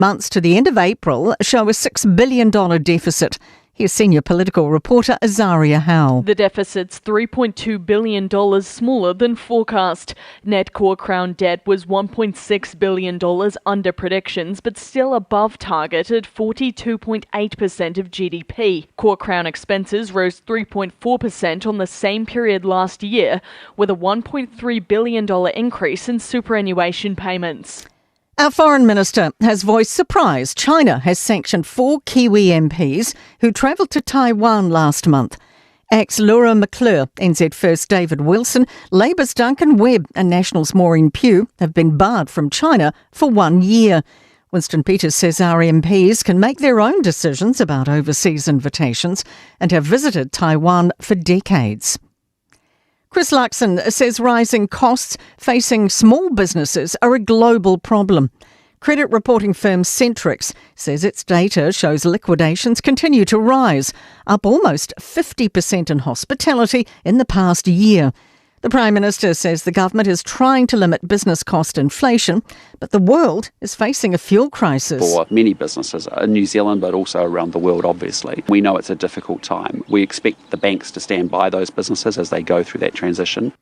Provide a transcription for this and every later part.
Months to the end of April show a $6 billion deficit. Here's senior political reporter Azaria Howe. The deficit's $3.2 billion smaller than forecast. Net core Crown debt was $1.6 billion under predictions, but still above target at 42.8% of GDP. Core Crown expenses rose 3.4% on the same period last year, with a $1.3 billion increase in superannuation payments. Our foreign minister has voiced surprise China has sanctioned 4 Kiwi MPs who travelled to Taiwan last month. ACT's Laura McClure, NZ First David Wilson, Labour's Duncan Webb and National's Maureen Pugh have been barred from China for 1 year. Winston Peters says our MPs can make their own decisions about overseas invitations and have visited Taiwan for decades. Chris Luxon says rising costs facing small businesses are a global problem. Credit reporting firm Centrix says its data shows liquidations continue to rise, up almost 50% in hospitality in the past year. The Prime Minister says the government is trying to limit business cost inflation, but the world is facing a fuel crisis. For many businesses in New Zealand, but also around the world, obviously. We know it's a difficult time. We expect the banks to stand by those businesses as they go through that transition.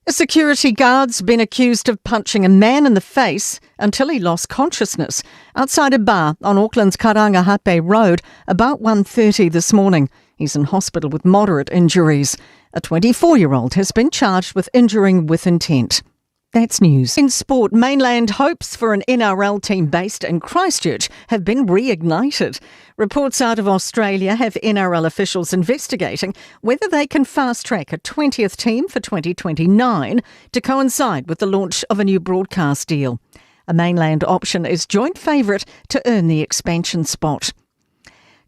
A security guard's been accused of punching a man in the face until he lost consciousness outside a bar on Auckland's Karangahape Road about 1:30 this morning. He's in hospital with moderate injuries. A 24-year-old has been charged with injuring with intent. That's news. In sport, mainland hopes for an NRL team based in Christchurch have been reignited. Reports out of Australia have NRL officials investigating whether they can fast-track a 20th team for 2029 to coincide with the launch of a new broadcast deal. A mainland option is joint favourite to earn the expansion spot.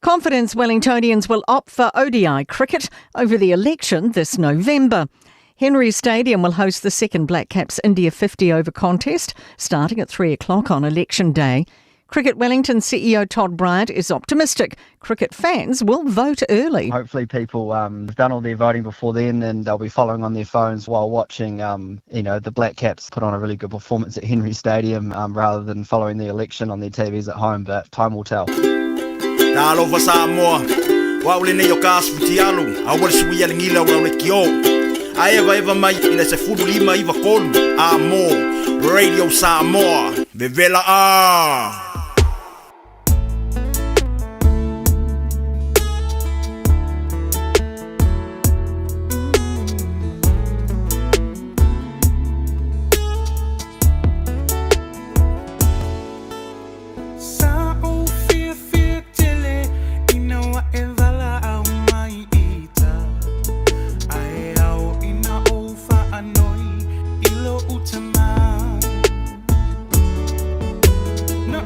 Confidence Wellingtonians will opt for ODI cricket over the election this November. Henry Stadium will host the second Black Caps India 50-over contest starting at 3 o'clock on election day. Cricket Wellington CEO Todd Bryant is optimistic cricket fans will vote early. Hopefully people have done all their voting before then and they'll be following on their phones while watching the Black Caps put on a really good performance at Henry Stadium rather than following the election on their TVs at home, but time will tell. Talo Samoa, wa ule nei o ka asfutialu, a wale sui ale ngila wa le kio. A eva eva mai ina se fulu lima iwa kolu, a mo, Radio Samoa, vevela a. No.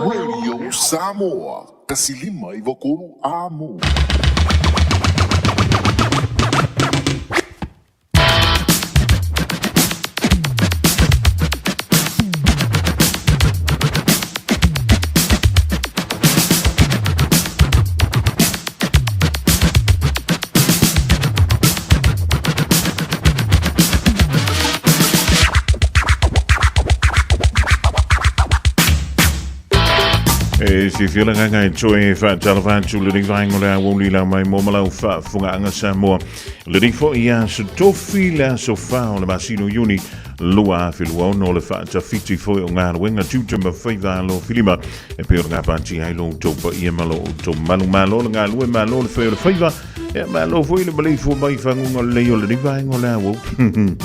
Radio Samoa, 153 Amo. E silafia le agaga e toe faatalofa atu lenei vaega o le aoauli lau mai mo ma lau faafofogaaga Samoa. Lenei foi aso tofi le aso 4 o le masina o Iuni 2026 o le faatafiti foi o galuega tiute ma faiva alofilima e pei ona gapatia ai lo outou paia ma lo outou malu. Malo le galue, malo le fai o le faiva, ia malo foi le maleifua mai i faguga lelei o lenei vaega o le aoauli.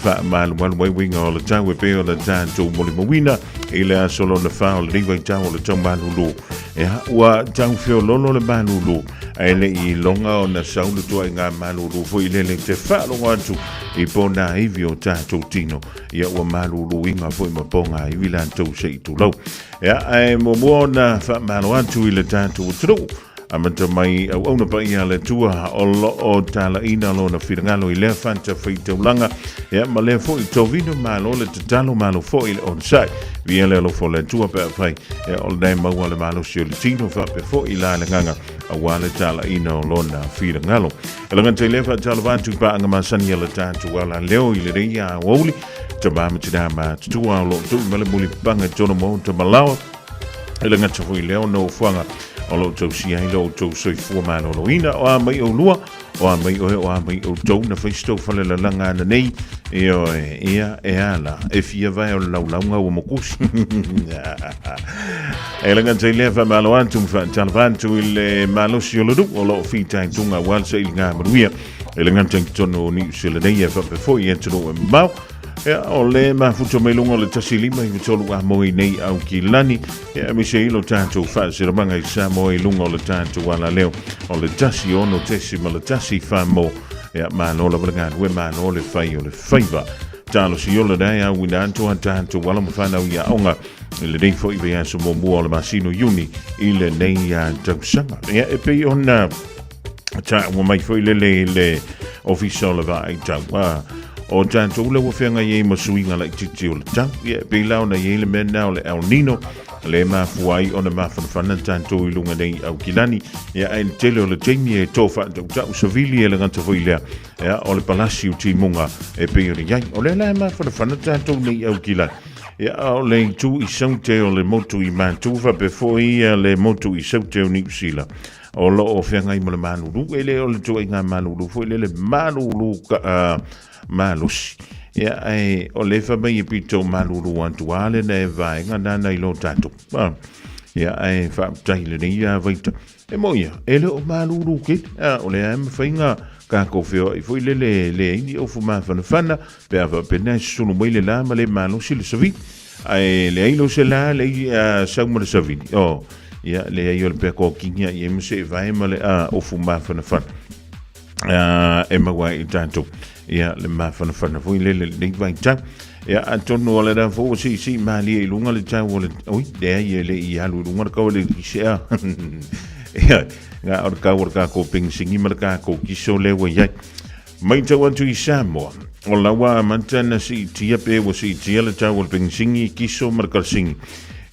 Faamalumalu ai uiga o le tau e pei ona tatou molimauina i le aso lona fa o lenei vaitau o le tau malulu. Ia, ua tau feololo le malulu, ae le i iloga ona sau le tuaiga malulu foi lele te faalogo atu i pona ivi o tatou tino. Ia ua maluluina foi ma pona ivi latou se i tulou. Ia, ae muamua ona faamalo atu i le tatou atunuu amata mai auauna paia a le Atua o loo talaina lona finagalo i lea fatafaitaulaga, ia ma lea foi tovino malo le tatalo malo foi le onosai via le alofa o le Atua pe afai ia o lenei maua le malosi o le tino faapea foi la le agaga aua le talaina o lona finagalo. E lagata i lea faatalofa atu i paaga masani a le tatou ala leo i lenei aoauli, tama ma tina matutua o loo tui ma le mulipapaga i tona maota malaoa. E le gata foi i lea o nofoaga o lo o tausia ai lo outou soifua maloloina. O a mai oulua, o a mai oe, o a mai outou na fai se tou falelalaga ananei, ioe, ia e ala, e fia vae o le laulauga ua mokusi. E le gata i lea faamalo atu ma faatalofa atu i le malosi o le nuu o lo o fitaituga aua le sailiga manuia. E le gata i totonu o Niu Sila nei e faapea foi i atunuu e mamao. Ia, o le mafuta mai luga o le 153 a moi nei au ki lani. Ia, aemaise ai lo tatou faasilamaga i Samoa i luga o le tatou alaleo o le 16.1 whamo. Ia, malo lava le galue, malo le fai o le faiva. Talosi ola dai au ina atoa tatou ala ma whanau i aoga i lenei foi vaiaso muamua o le masina o Iuni i lenei tausaga. Ia, e pei ona taua mai foi lele i le ofisa o le vaai tau. O tatou le ua feagai ai ma suiga laitiiti o le tau. Ia, e pei la ona i ai le mea lena o le El Nino, le mafua ai ona mafanafana tatou i luga nei Aukilani. Ia, ae le tele o le taimi e tō faatautau savili e le gata foi lea. Ia, o le palasi o timuga e pei ona i ai. O lea la e mafanafana tatou nei Aukilani. Ia, o le itu i Saute o le motu i Matu, faapea foi le motu i Saute o Niu Sila. O lo o feagai ma le malulu, e le o le tuaiga malulu foi lele malulu ka, malosi. Ia, ae o le fa mai e pito malulu atu a le na e vaega nana i lo tatou. Ia, ae faafetai lenei a vaita. E mo ia, e le o malulu ke, o le a e mawhainga ka ko feoai foi lele le ai ni ofu mafanafana, pe a faapena e susulu mai le la ma le malosi le savili. Ae leai lo se la le sau ma le savili. Oh, ia leai o le pea kokingi ai e ma se vae ma le ofu mafanafana. E maua ai i tatou. Ia le mafanafana foi le le nei vaitau. Ia atonu o le rā fo si si malie i lunga le tau o le oi leai e le i alu i lunga le kau le i sea. Ia ngā o le kau o le kākou pengisingi ma le kākou kiso le ua iai. Matau atu i Samoa, o la ua amata na siitia pe ua siitia le tau o le penisini, kiso ma le kalasini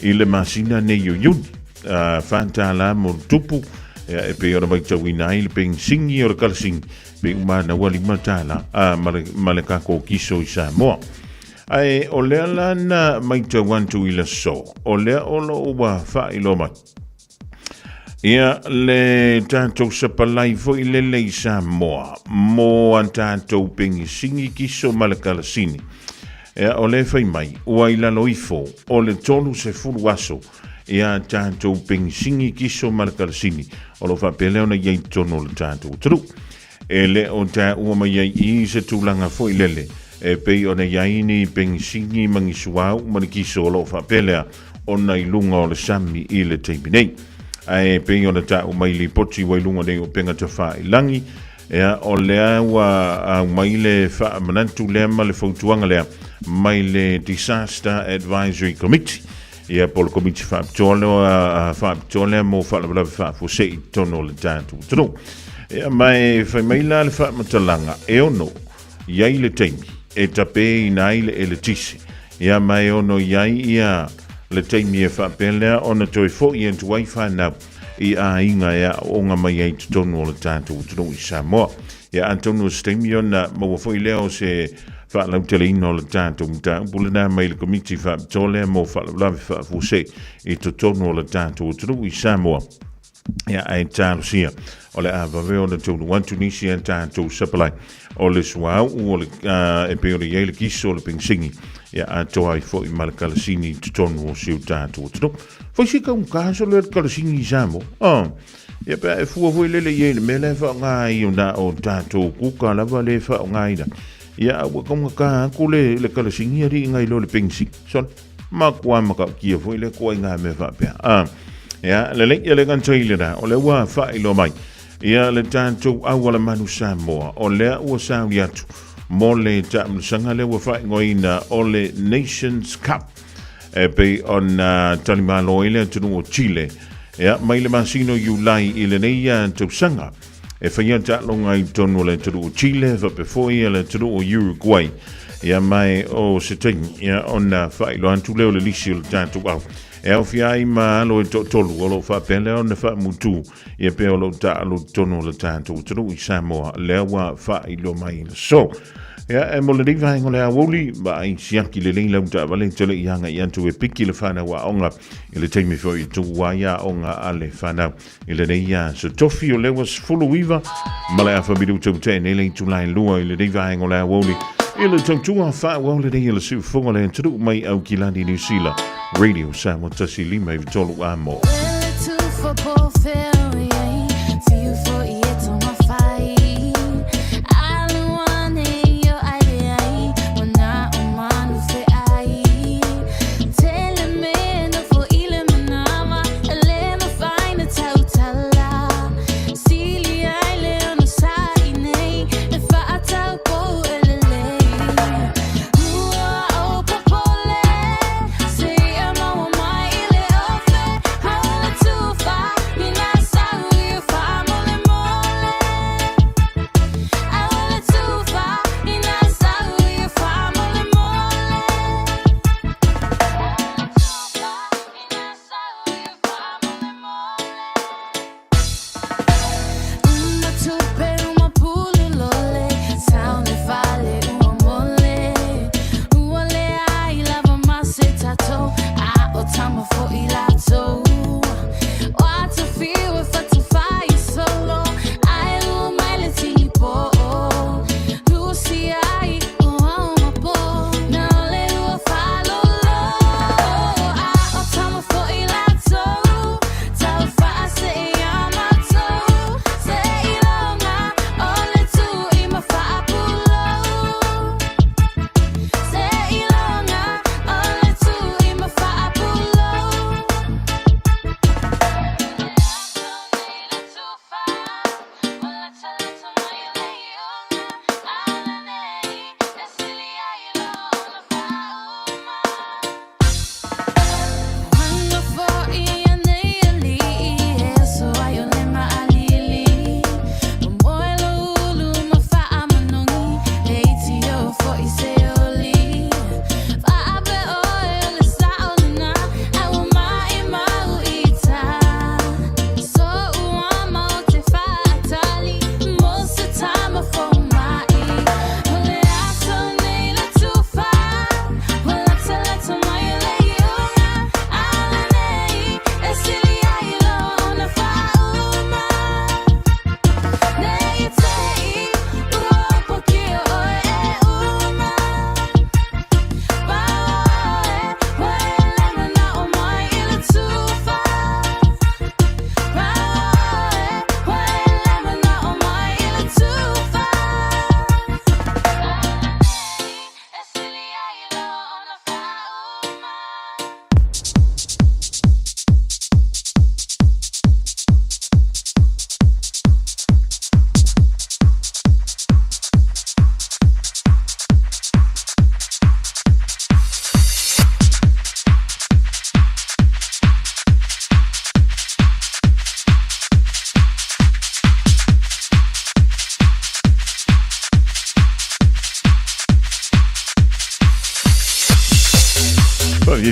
i le masina nei o Iuni. $4 mo le tupu, e pei ona matauina ai le penisini o le kalasini, pe uma ana ua $5 ma le kako kiso i Samoa. Ae o lea la na matau atu i le aso, o lea o lo o ua faailoa mai. Ia le tatou sapalai foi lele i Samoa mo a tatou penisini kiso ma le kalasini. Ia o le fai mai ua i lalo ifo o le 30 aso ia tatou penisini kiso ma le kalasini o lo o faapea lea ona i ai i totonu o le tatou atunuu. E le o taua mai ai i se tulaga foi lele e pei ona i ai ni penisini ma ni suauu ma ni kiso o lo o faapea lea ona i luga o le sami i le taimi nei. Ae pei ona taua mai i lipoti ua i luga nei o upega tafailagi, Ia, o lea ua aumai le faamanatu lea ma le fautuaga lea mai le Disaster Advisory Committee, ia po o le Komiti Faapitoa lea, faapitoa lea mo faalavelave faafuasei i totonu o le tatou atunuu. Ia, ma e fai mai la le faamatalaga, e ono i ai le taimi e tapeina ai le eletise, ia ma e ono i ai ia le taimi e faapea lea ona toe foi atu ai fanau i aiga e aooga mai ai i totonu o le tatou atunuu i Samoa. Ia atonu o se taimi ona maua foi lea o se faalauteleina o le tatou mataupu lena mai le Komiti Faapitoa lea mo Faalavelave Faafuasei i totonu o le tatou atunuu i Samoa. Ia, ae talosia o le a vave ona taunuu atu nisi a tatou supply o le suauu o le, e pei ona i ai le kiso o le penisini, ia atoa ai foi ma le kalasini i totonu o si o tatou atunuu. Fai si taugata solo le kalasini i Samoa. Oh. Ia pe a e fua foi lele i ai le mea la e faaaoga ai o na o tatou kuka lava le faaaogaina. Ia a ua taugata atu le, le kalasini alii nai lo le penisini. Sole, matua matautia foi le ituaiga mea faapea. Ah. Ia, lelei, ia le gata i lena, o lea ua faailoa mai. Ia le tatou auala manu Samoa, o lea ua sauni atu mo le taamilosaga lea ua faaigoaina o le Nations Cup e pei ona talimalo ai le atunuu o Chile ia, mai le masina o Iulai i lenei tausaga e faia taaloga i totonu o le atunuu o Chile faapea foi le atunuu o Uruguay. Ia mai o se taimi ia ona faailoa atu lea o le lisi o le tatou au e aofia ai ma alo e toatolu o lo o faapea lea ona faamutu ia pea o lo o taalo i totonu o le tatou atunuu i Samoa lea ua faailoa mai le aso. Ia, e mo lenei vaega o le aoauli, vaai siaki lelei lau taavale tele i agai atu e piki le fanau aoga i le taimi foi e tuu ai aoga a le fanau i lenei aso. Tofi o lea ua 19 ma le afa minuta ua tea nei le itula e 2 i lenei vaega o le aoauli i le tautua faaauau lenei e le siufofoga o le atunuu mai Aukilani, Niu Sila. Radio Samoa 153 Amo.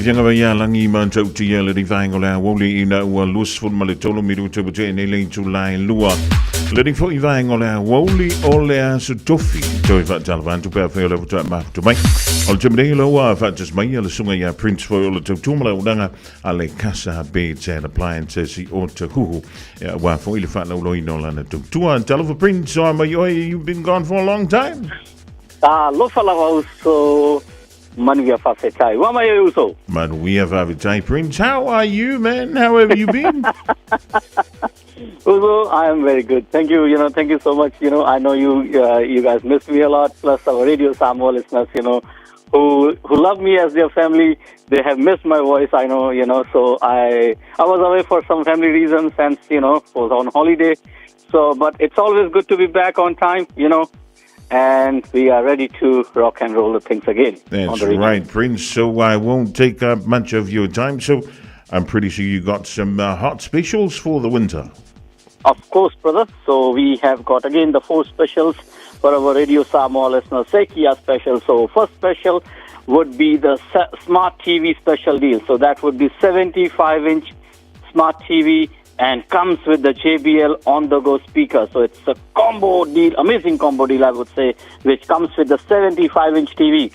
Fiafiaga vaialagi ma matautia le vaega o le aoauli ina ua 23 minuta ua tea nei le itula e 2. Lenei foi vaega o le aoauli o le aso tofi. Toe faatalofa atu pe afai o lea faatoa mafuta mai. O le taimi nei o lea ua faatasi mai le susuga ia Prince foi o le tautua ma le auaunaga a le Casa Beds and Appliances i Otahuhu. Aua foi le faalauiloaina o lana tautua. Talofa Prince, o a mai oe, you've been gone for a long time. Talofa lava uso. Manuia faafetai. Ua mai e uso. Manuia faafetai Prince. How are you, man? How have you been? Uso, I am very good. Thank you. You know, thank you so much. You know, I know you you guys miss me a lot. Plus our Radio Samoa listeners, you know, who who love me as their family, they have missed my voice. I know, you know. So I I was away for some family reasons, and you know, was on holiday. So, but it's always good to be back on time. You know, and we are ready to rock and roll the things again. That's right, Prince. So I won't take up much of your time. So I'm pretty sure you got some hot specials for the winter. Of course, brother. So we have got again the four specials for our Radio Samoa listeners. Sekia special. So first special would be the smart TV special deal. So that would be 75 inch smart TV and comes with the JBL on the go speaker. So it's a combo deal, amazing combo deal, I would say, which comes with the 75 inch TV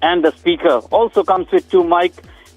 and the speaker. Also comes with two mic,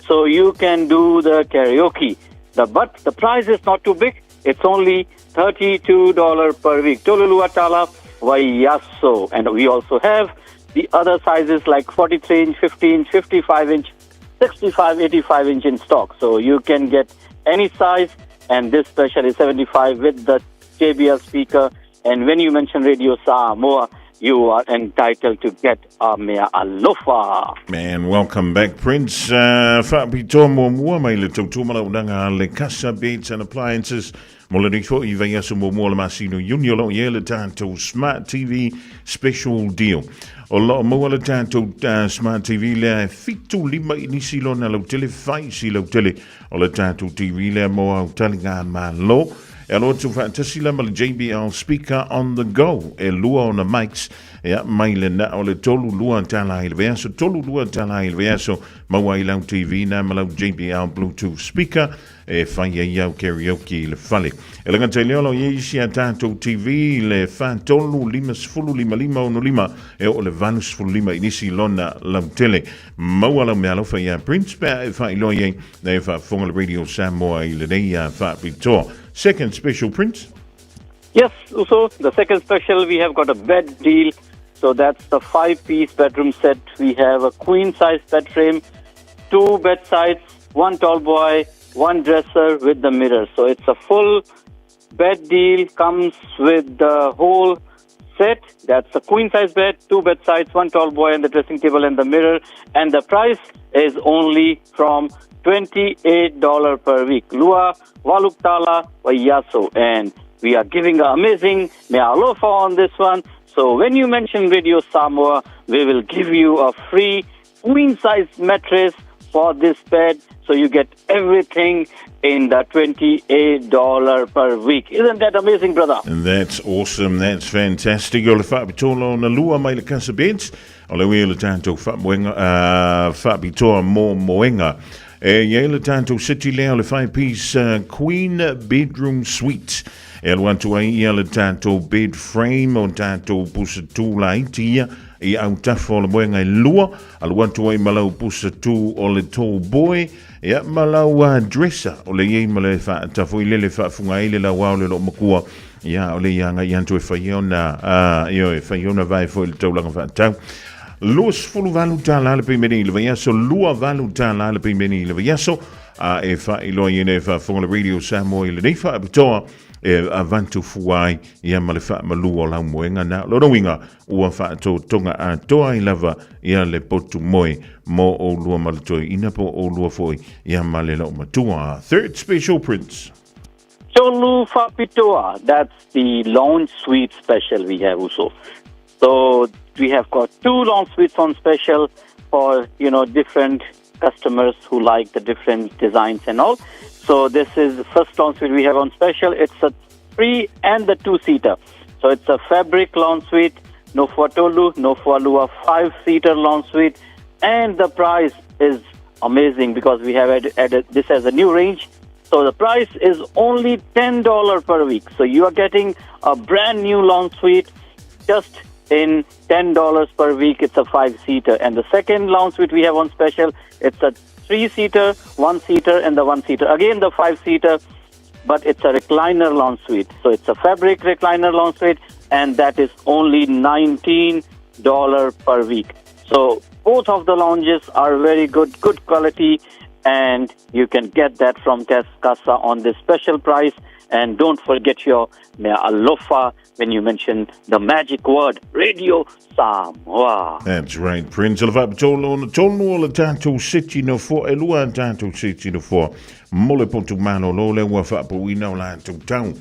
so you can do the karaoke. The, but the price is not too big. It's only $32 per week. Tolulua tala vaiaso. And we also have the other sizes like 43 inch, 50 inch, 55 inch, 65, 85 inch in stock. So you can get any size, and this special is 75 with the JBL speaker. And when you mention Radio Samoa, you are entitled to get a mea alofa. Man, welcome back, Prince. Faapitoa muamua mai le tautua ma le auaunaga a le Casa Beds and Appliances mo lenei foi vaiaso muamua o le masina o Iuni o lo o i ai le tatou Smart TV Special Deal. O lo o maua le tatou Smart TV lea e 75 inisi lona lautele, 4 isi lautele o le tatou TV lea mo au taligamalo. E alo atu faatasi la ma le JBL speaker on the go e lua ona mics ia mai le na o le $32 i le vaiaso, $32 i le vaiaso maua ai lau TV na ma lau JBL Bluetooth speaker e fai ai au karaoke i le fale. E le gata i lea o lo o i ai isi a tatou TV le 43 50 55 65 e oo i le 85 inisi lona lautele. Maua lau meaalofa iā Prince pe a e faailoa i ai na e faafofoga le Radio Samoa i lenei faapitoa. Second special, Prince. Yes, so the second special, we have got a bed deal. So that's the 5-piece bedroom set. We have a queen-size bed frame, 2 bed sides, 1 tall boy, 1 dresser with the mirror. So it's a full bed deal, comes with the whole set. That's a queen size bed, 2 bed sides, 1 tall boy, and the dressing table and the mirror. And the price is only from $28 per week. Lua Waluktala Vayaso. And we are giving an amazing mealofa on this one. So when you mention Radio Samoa, we will give you a free queen size mattress for this bed. So you get everything in the $28 per week. Isn't that amazing, brother? And that's awesome. That's fantastic. O le faapitoa lona lua mai le Casa Beds. O le ui o le tatou faamoega, faapitoa mo moega. E i ai le tatou seti lea o le 5-piece queen bedroom suite. E alu atu ai ia le tatou bed frame o tatou pusa tū laiti ia i autafa o le moega e lua. Alu atu ai ma lau pusa tū o le tall boy, ia ma lau dresser o le i ai ma le faatafu i lele faafuga ai le lauao le loomakua. Ia o le ia agai atu e fai ona, ioe, e fai ona vae foi i le taulaga faatau. $28 le pemeni i le vaiaso, $28 le pemeni i le vaiaso, a e faailoa i ene e faafofoga le Radio Samoa i lenei faapitoa e avatu fua ai ia ma le faamalu o lau moega na. Lona uiga, ua faatotoga atoa ai lava ia le potu moe mo oulua ma le toeaina po o oulua foi ia ma le loomatua. Third special, Prince. Tolu Faapitoa, that's the lounge suite special we have also. So we have got 2 lounge suites on special for, you know, different customers who like the different designs and all. So this is the first lounge suite we have on special. It's a 3 and the 2-seater. So it's a fabric lounge suite, no for Tolu, no for Lua, 5-seater lounge suite, and the price is amazing because we have added, added this as a new range. So the price is only $10 per week. So you are getting a brand new lounge suite just in $10 per week. It's a five-seater. And the second lounge suite we have on special, it's a three-seater, one-seater, and the one-seater. Again, the five-seater, but it's a recliner lounge suite. So it's a fabric recliner lounge suite, and that is only $19 per week. So both of the lounges are very good, good quality, and you can get that from Casa on this special price. And don't forget your mea alofa when you mention the magic word, Radio Samoa. That's right, Prince. O le faapitolo ona tonu o le tatou seti no foa, e lua a tatou seti no foa. Mo le potu malolo lea ua faapouina o latou tau.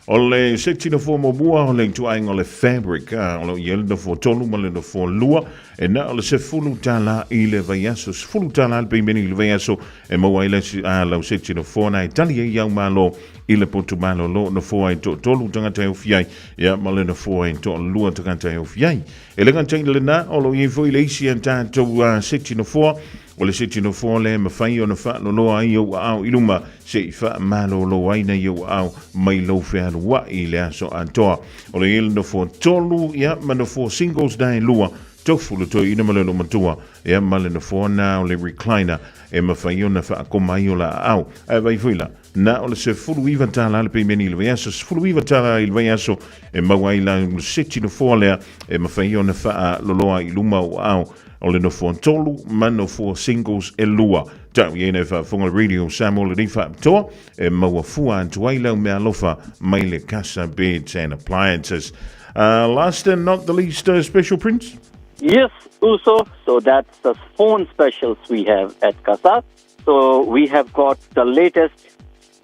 O le seti nofoa muamua o le ituaiga o le fabric, a o lo o i ai le nofoa tolu ma le nofoa lua, e na o le $10 i le vaiaso, $10 le peimeni i le vaiaso e maua ai le, a, lau seti nofoa na e tali ai au malo i le potu malolo, nofoa e toatolu tagata e ofi ai, ia ma le nofoa e toalua tagata e ofi ai. E le gata i lena, o lo o i ai foi le isi a tatou seti nofoa, O le seti nofoa lea e mafai ona faaloloa ai ou aao i luma se i faamalolo ai nai ou aao mai lou fealuai i le aso atoa. O le i le nofoa tolu, ia, ma nofoa singles na e lua, tofu le toeaina ma le olomatua, ia, ma le nofoa na o le recliner e mafai ona faakoma ai o la aao. Ae vaai foi la, na o le $19 le peimeni i le vaiaso, $19 i le vaiaso e maua ai la le seti nofoa lea e mafai ona faaloloa i luma o aao o le nofoa tolu ma nofoa singles e lua. Tau i ēnei faafofoga Radio Samoa lenei faapitoa e maua fua atu ai lau meaalofa mai le Casa Beds and Appliances. Last and not the least, Special Prince. Yes, Uso. So that's the phone specials we have at Casa. So we have got the latest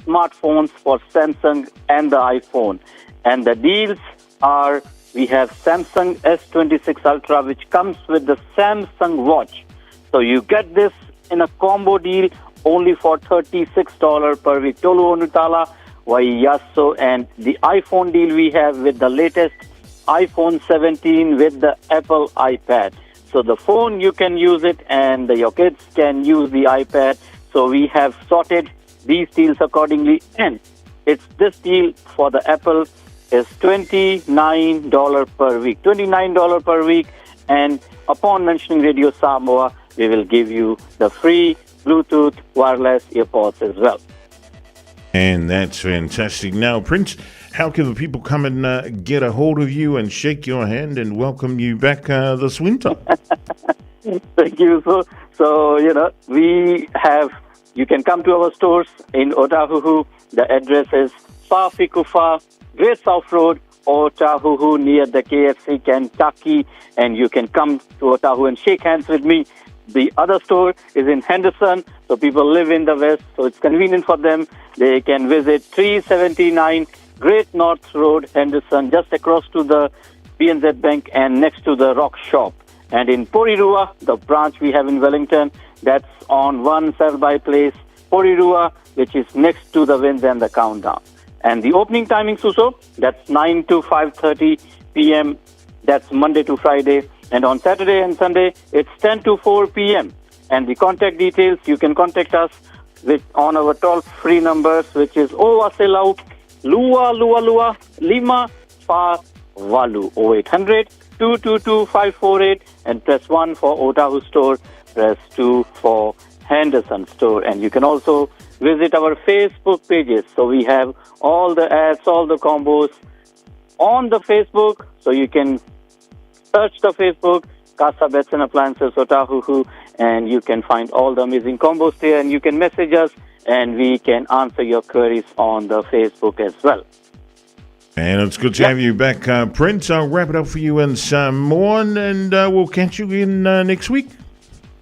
smartphones for Samsung and the iPhone. And the deals are we have Samsung S26 Ultra, which comes with the Samsung Watch. So you get this in a combo deal only for $36 per week. Tolu Onutala, Wayaso, and the iPhone deal we have with the latest iPhone 17 with the Apple iPad. So the phone, you can use it, and your kids can use the iPad. So we have sorted these deals accordingly. And it's this deal for the Apple is $29 per week. $29 per week. And upon mentioning Radio Samoa, we will give you the free Bluetooth wireless earpods as well. And that's fantastic. Now, Prince, how can the people come and get a hold of you and shake your hand and welcome you back this winter? Thank you. So, so you know, we have, you can come to our stores in Otahuhu. The address is Fafikufa, Great South Road, Otahuhu, near the KFC Kentucky. And you can come to Otahuhu and shake hands with me. The other store is in Henderson, so people live in the west, so it's convenient for them. They can visit 379 Great North Road, Henderson, just across to the BNZ Bank and next to the Rock Shop. And in Porirua, the branch we have in Wellington, that's on 1 Selby Place, Porirua, which is next to the Winds and the Countdown. And the opening timing, Suso, that's 9 to 5:30 p.m. That's Monday to Friday. And on Saturday and Sunday, it's 10 to 4 p.m. And the contact details, you can contact us with on our toll-free numbers, which is Owaselau, Lua Lua Lua, Lima, Fa, Valu, 0800 222 548, and press 1 for Otahu store, press 2 for Henderson store. And you can also visit our Facebook pages. So we have all the ads, all the combos on the Facebook. So you can search the Facebook, Casa Beds and Appliances Otahuhu, and you can find all the amazing combos there. And you can message us, and we can answer your queries on the Facebook as well. And it's good to have you back, Prince. I'll wrap it up for you in Samoan, and we'll catch you again next week.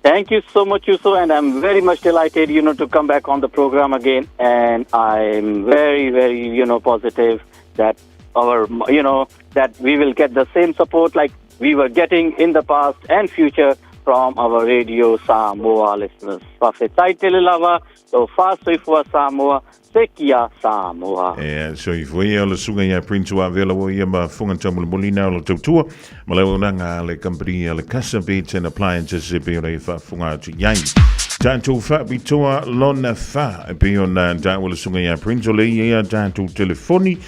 Thank you so much, Uso, and I'm very much delighted, you know, to come back on the program again. And I'm very, very, you know, positive that our, you know, that we will get the same support like we were getting in the past and future from our Radio Samoa listeners. Fa'afetai tele lava, tofa soifua Samoa, Sekia Samoa. Ea, soifua ia o le susuga ia Prince ua avea laua ia ma fofoga taumolimoli na o le tautua ma le auaunaga a le kamupani a le Casa Beds and Appliances e pei ona e faafofoga atu i ai. Tatou faapitoa lona fa e pei ona taua le susuga ia Prince o le ia tatou telefoni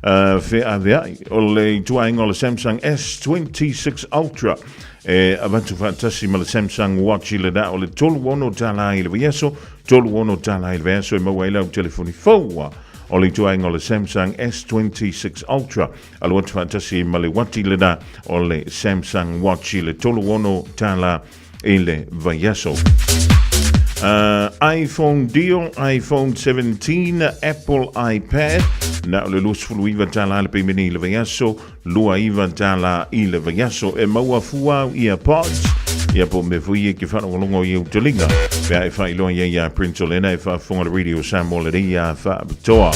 feaveai o le ituaiga o le Samsung S26 Ultra e avatu faatasi ma le Samsung Watch i le na o le $36 i le vaiaso, $36 i le vaiaso e maua ai lau telefoni fou o le ituaiga o le Samsung S26 Ultra. Alu atu faatasi ma le uati lena o le Samsung Watch i le $36 i le vaiaso. iPhone deal, iPhone 17, Apple iPad, na o le $29 le peimene i le vaiaso, $29 i le vaiaso. E maua fua au earpods, ia po me fui e ke whalongolongo i utalinga. Pea e whailoa ia ia Prince Olena e whaafonga le Radio Samoa le ria whaapitoa.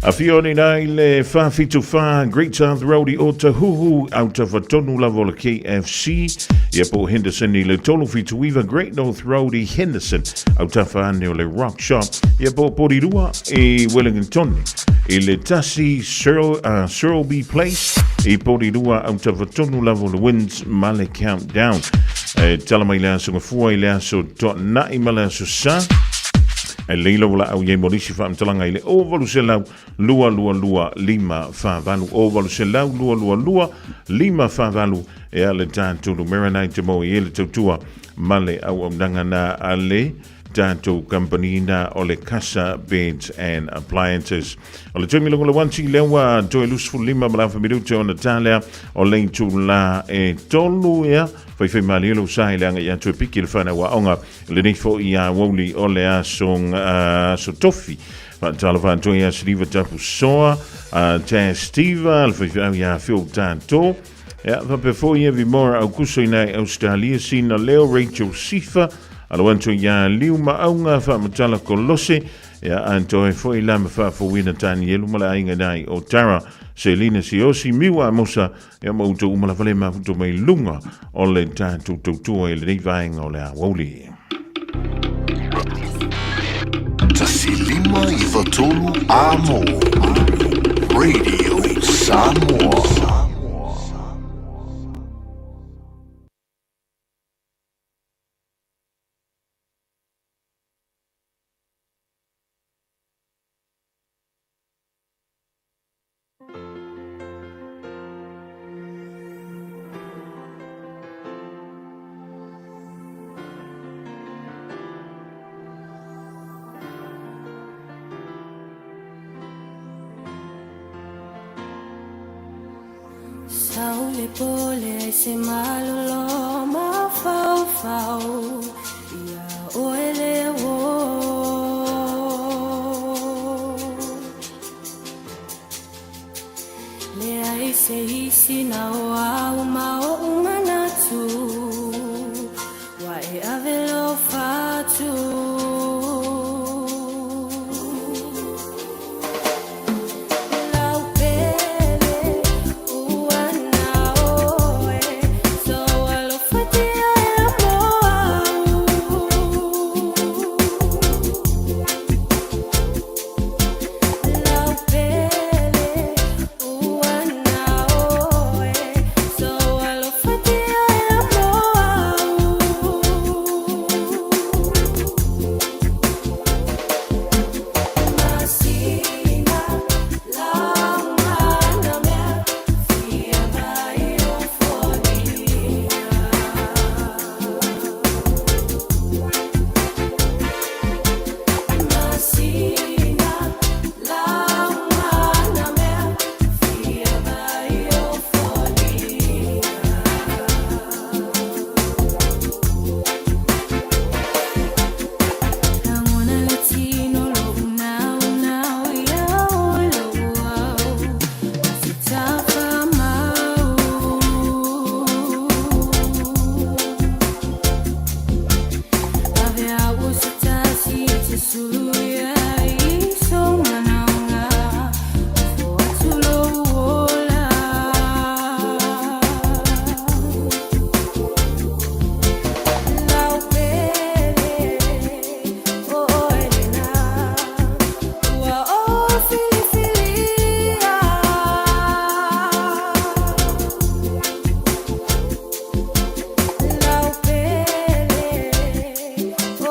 A whio nei rā i le 474 Great South Road i Otahuhu, autafa tonu lava o le KFC, ia po Henderson i le 379 Great North Road i Henderson, autafa ane o le Rock Shop, ia po Porirua i Wellington, i le 1 Searlby Place i Porirua, autafa tonu lava o le Winds ma le Countdown. E tala mai le aso gafua i le aso toana'i ma le aso sa. E leila ua laau iai mo nisi faamatalaga i le 0800 222 548 0800 222 548 e a le tatou numera na i te mo i e le tautua ma le auaunaga na a le tatou kamupani na o le Casa Beds and Appliances. O le taimi longo le wanti lea ua toe 25 ma le afa minute ona tā lea o le itulā e tolu ea faifai malie lou sa i le aga ia toe piki le whanau aoga lenei fo'i a uauli o le aso, aso tofi. Faatalofa atu ia Siliva Tapu Soa, Taz Steva, le faifeau ia Phil Tātō. Ia, faapea foi ia Vimora Aukuso i nai Australia, Sina Leo, Rachel Sifa, alo atu ia Liu Maauga, Faamatala Kolose, ia antoe foi la ma faafouina Tanielu ma le aiga nai o Tara, Selina Siosi, Miwa Amosa, ia ma outou uma lava le mafuto mai luga o le tatou tautua i lenei vaega o le aoauli. 1 5 9 3 Amo Radio Samoa. Sau le pole ai se malolo mafaufau ia oe le uō. Leai se isi na o au ma oʻu manatu ua e ave lou fatu. Lau pele ua na oe so alofatia e mo au. Lau pele ua na oe so alofatia e mo au. Masina laumana mea fia vai o foliga. Masina laumana mea fia vai o foliga. Lagona le tino lou naunau ia oe lou au se tafamau. Ave au se tasi e te sulu ia i sou manaoga ofo atu lou ola. Lau pele o oe lena ua ou filifilia. Lau pele o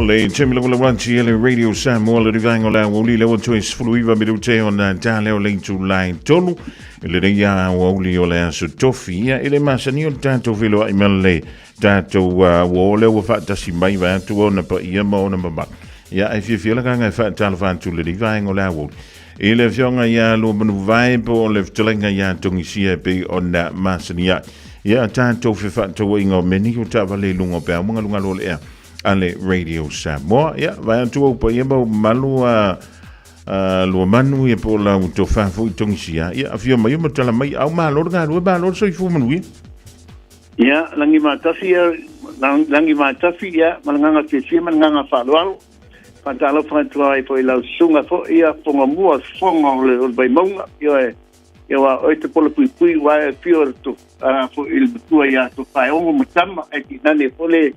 Le taimi lava lava atu i le Radio Samoa le rivaenga o le aoauli lea ua toe 19 minute ona ta lea o le itulai 3 i lenei aoauli o le aso tofi. Ia, e le masani o le tatou feiloai ma le tatou uo lea ua faatasi mai vaeatu ona paia ma ona mamalu. Ia, ae fiafia le agaga e faatalofa atu i lenei vaega o le aoauli i le afioga ia Luamanuvae po o le fetalaiga ia Togisia e pei ona masani ai. Ia, tatou fefaatauaiga o mea nei o taavale i luga o peau ma galugalu o le ea a le Radio Samoa. Ia, vaeatu ou paia ma ou mamalu a Luamanu ia po o lau tofa foi Togisia. Ia, afio mai ma tala mai au malo le galue, malo le soifua manuia. Ia, lagi matasi ia, lagi matasi ia, ma le agaga fiafia ma le agaga faaaloalo. Faatalofa atu ai foi i lau susuga foi ia Fogamua, fofoga o le Vaimauga, ioe, ia aua o oe te pola puipui ua e afio le to, a, foi i le matua ia Tofaeogo ma Tama, ae tainane foi le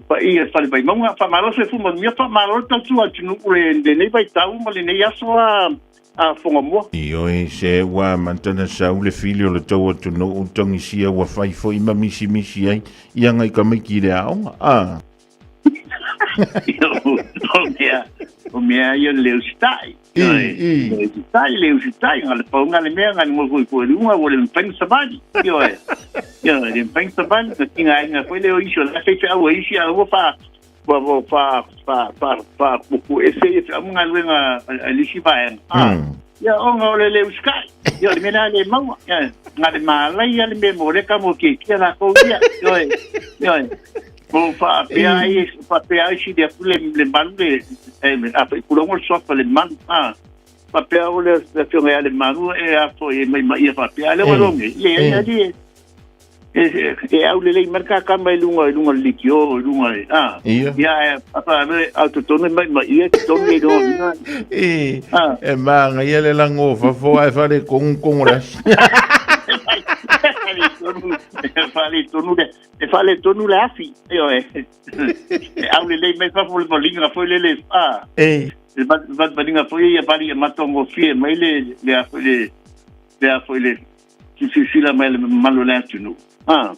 paia o le Fale Vaimauga. Faamalo le soifua manuia, faamalo le tautua atunuu i lenei vaitau ma lenei aso a a Fogamua. Ioe, se ua amata ona sau le fili o le tou atunuu togisia ua fai foi ma misimisi ai i agai tamaiti i le aoga. A. O mea ia le usitai. Le usitai, le usitai, nga le paunga le mea, nga le ngofo i fo lunga, ua le mafai na savali. Ioe, ioe, le mafai na savali, na tinga ai nga foi le o iso, la fei fe au e isi, a ua fa, ua ua fa, fa, fa, fa, kuku ese ia fe au galuega a le isi vaega. Ah. Ia, o nga o le le usitai. Ia, o le mea la le maua. Ia, nga le malai a le mea mo le ka mo ke kia la kou ia. Ioe, ioe. O faapea ai, faapea ai sili atu le, le malu le, e, a foi pulogo le suafa le malu, a, faapea o le, le afioga ia le malu e a foi e mai mai ia faapea, le ua longe, ia, ia, ia, e, e au lelei mai le kakama i luga, i luga le likio, i luga, e, a, Ia. ia, e, apa, le, au totonu mai mai ia, totonu i luga, E, a. e māngaia le lago o fafo ae fale kongu kongu le asi. Faaletonu, le, E faaletonu le afi, ioe. E au lelei mai fafo le valiga foi lele, a. E. Le valiga foi ia vali e matagofie mai le, le a foi le, le a foi le silasila mai le mamalu o le atunuu. A.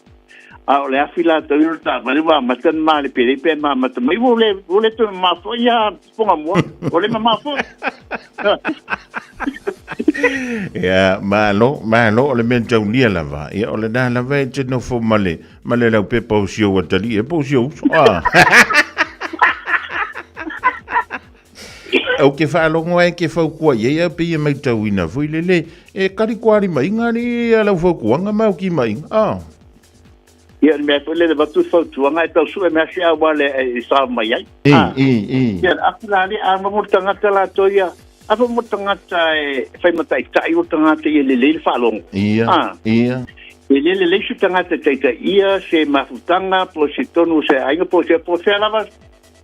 A o le afi latou i le taavale ua amata ona malepele pe ma amata mai ua le, ua le toe mamao foi ia Fogamua, ua le mamao foi. Ia, malo, malo, o le mea taulia lava. Ia, o lena lava e te nofo ma le, ma le laupepa o si ou atalii e po o si ou uso. Ah. Au ke faalogo ai ke fautua i ai a pei e maitauina foi lele e kari koari mai ngari a lau fautuaga ma au ki mai. Ah. Ia, le mea foi lele avatu le fautuaga e tau sue mea se auala e sao mai ai. E, e, e. Ia, aku la le a mo le tagata latou ia, a mo le tagata e fai mataitai o le tagata ia lelei le faalogo. Ia, ia. E le lelei se tagata e taitai ia, se mafutaga, po se tonu o se aiga, po se, po fea lava,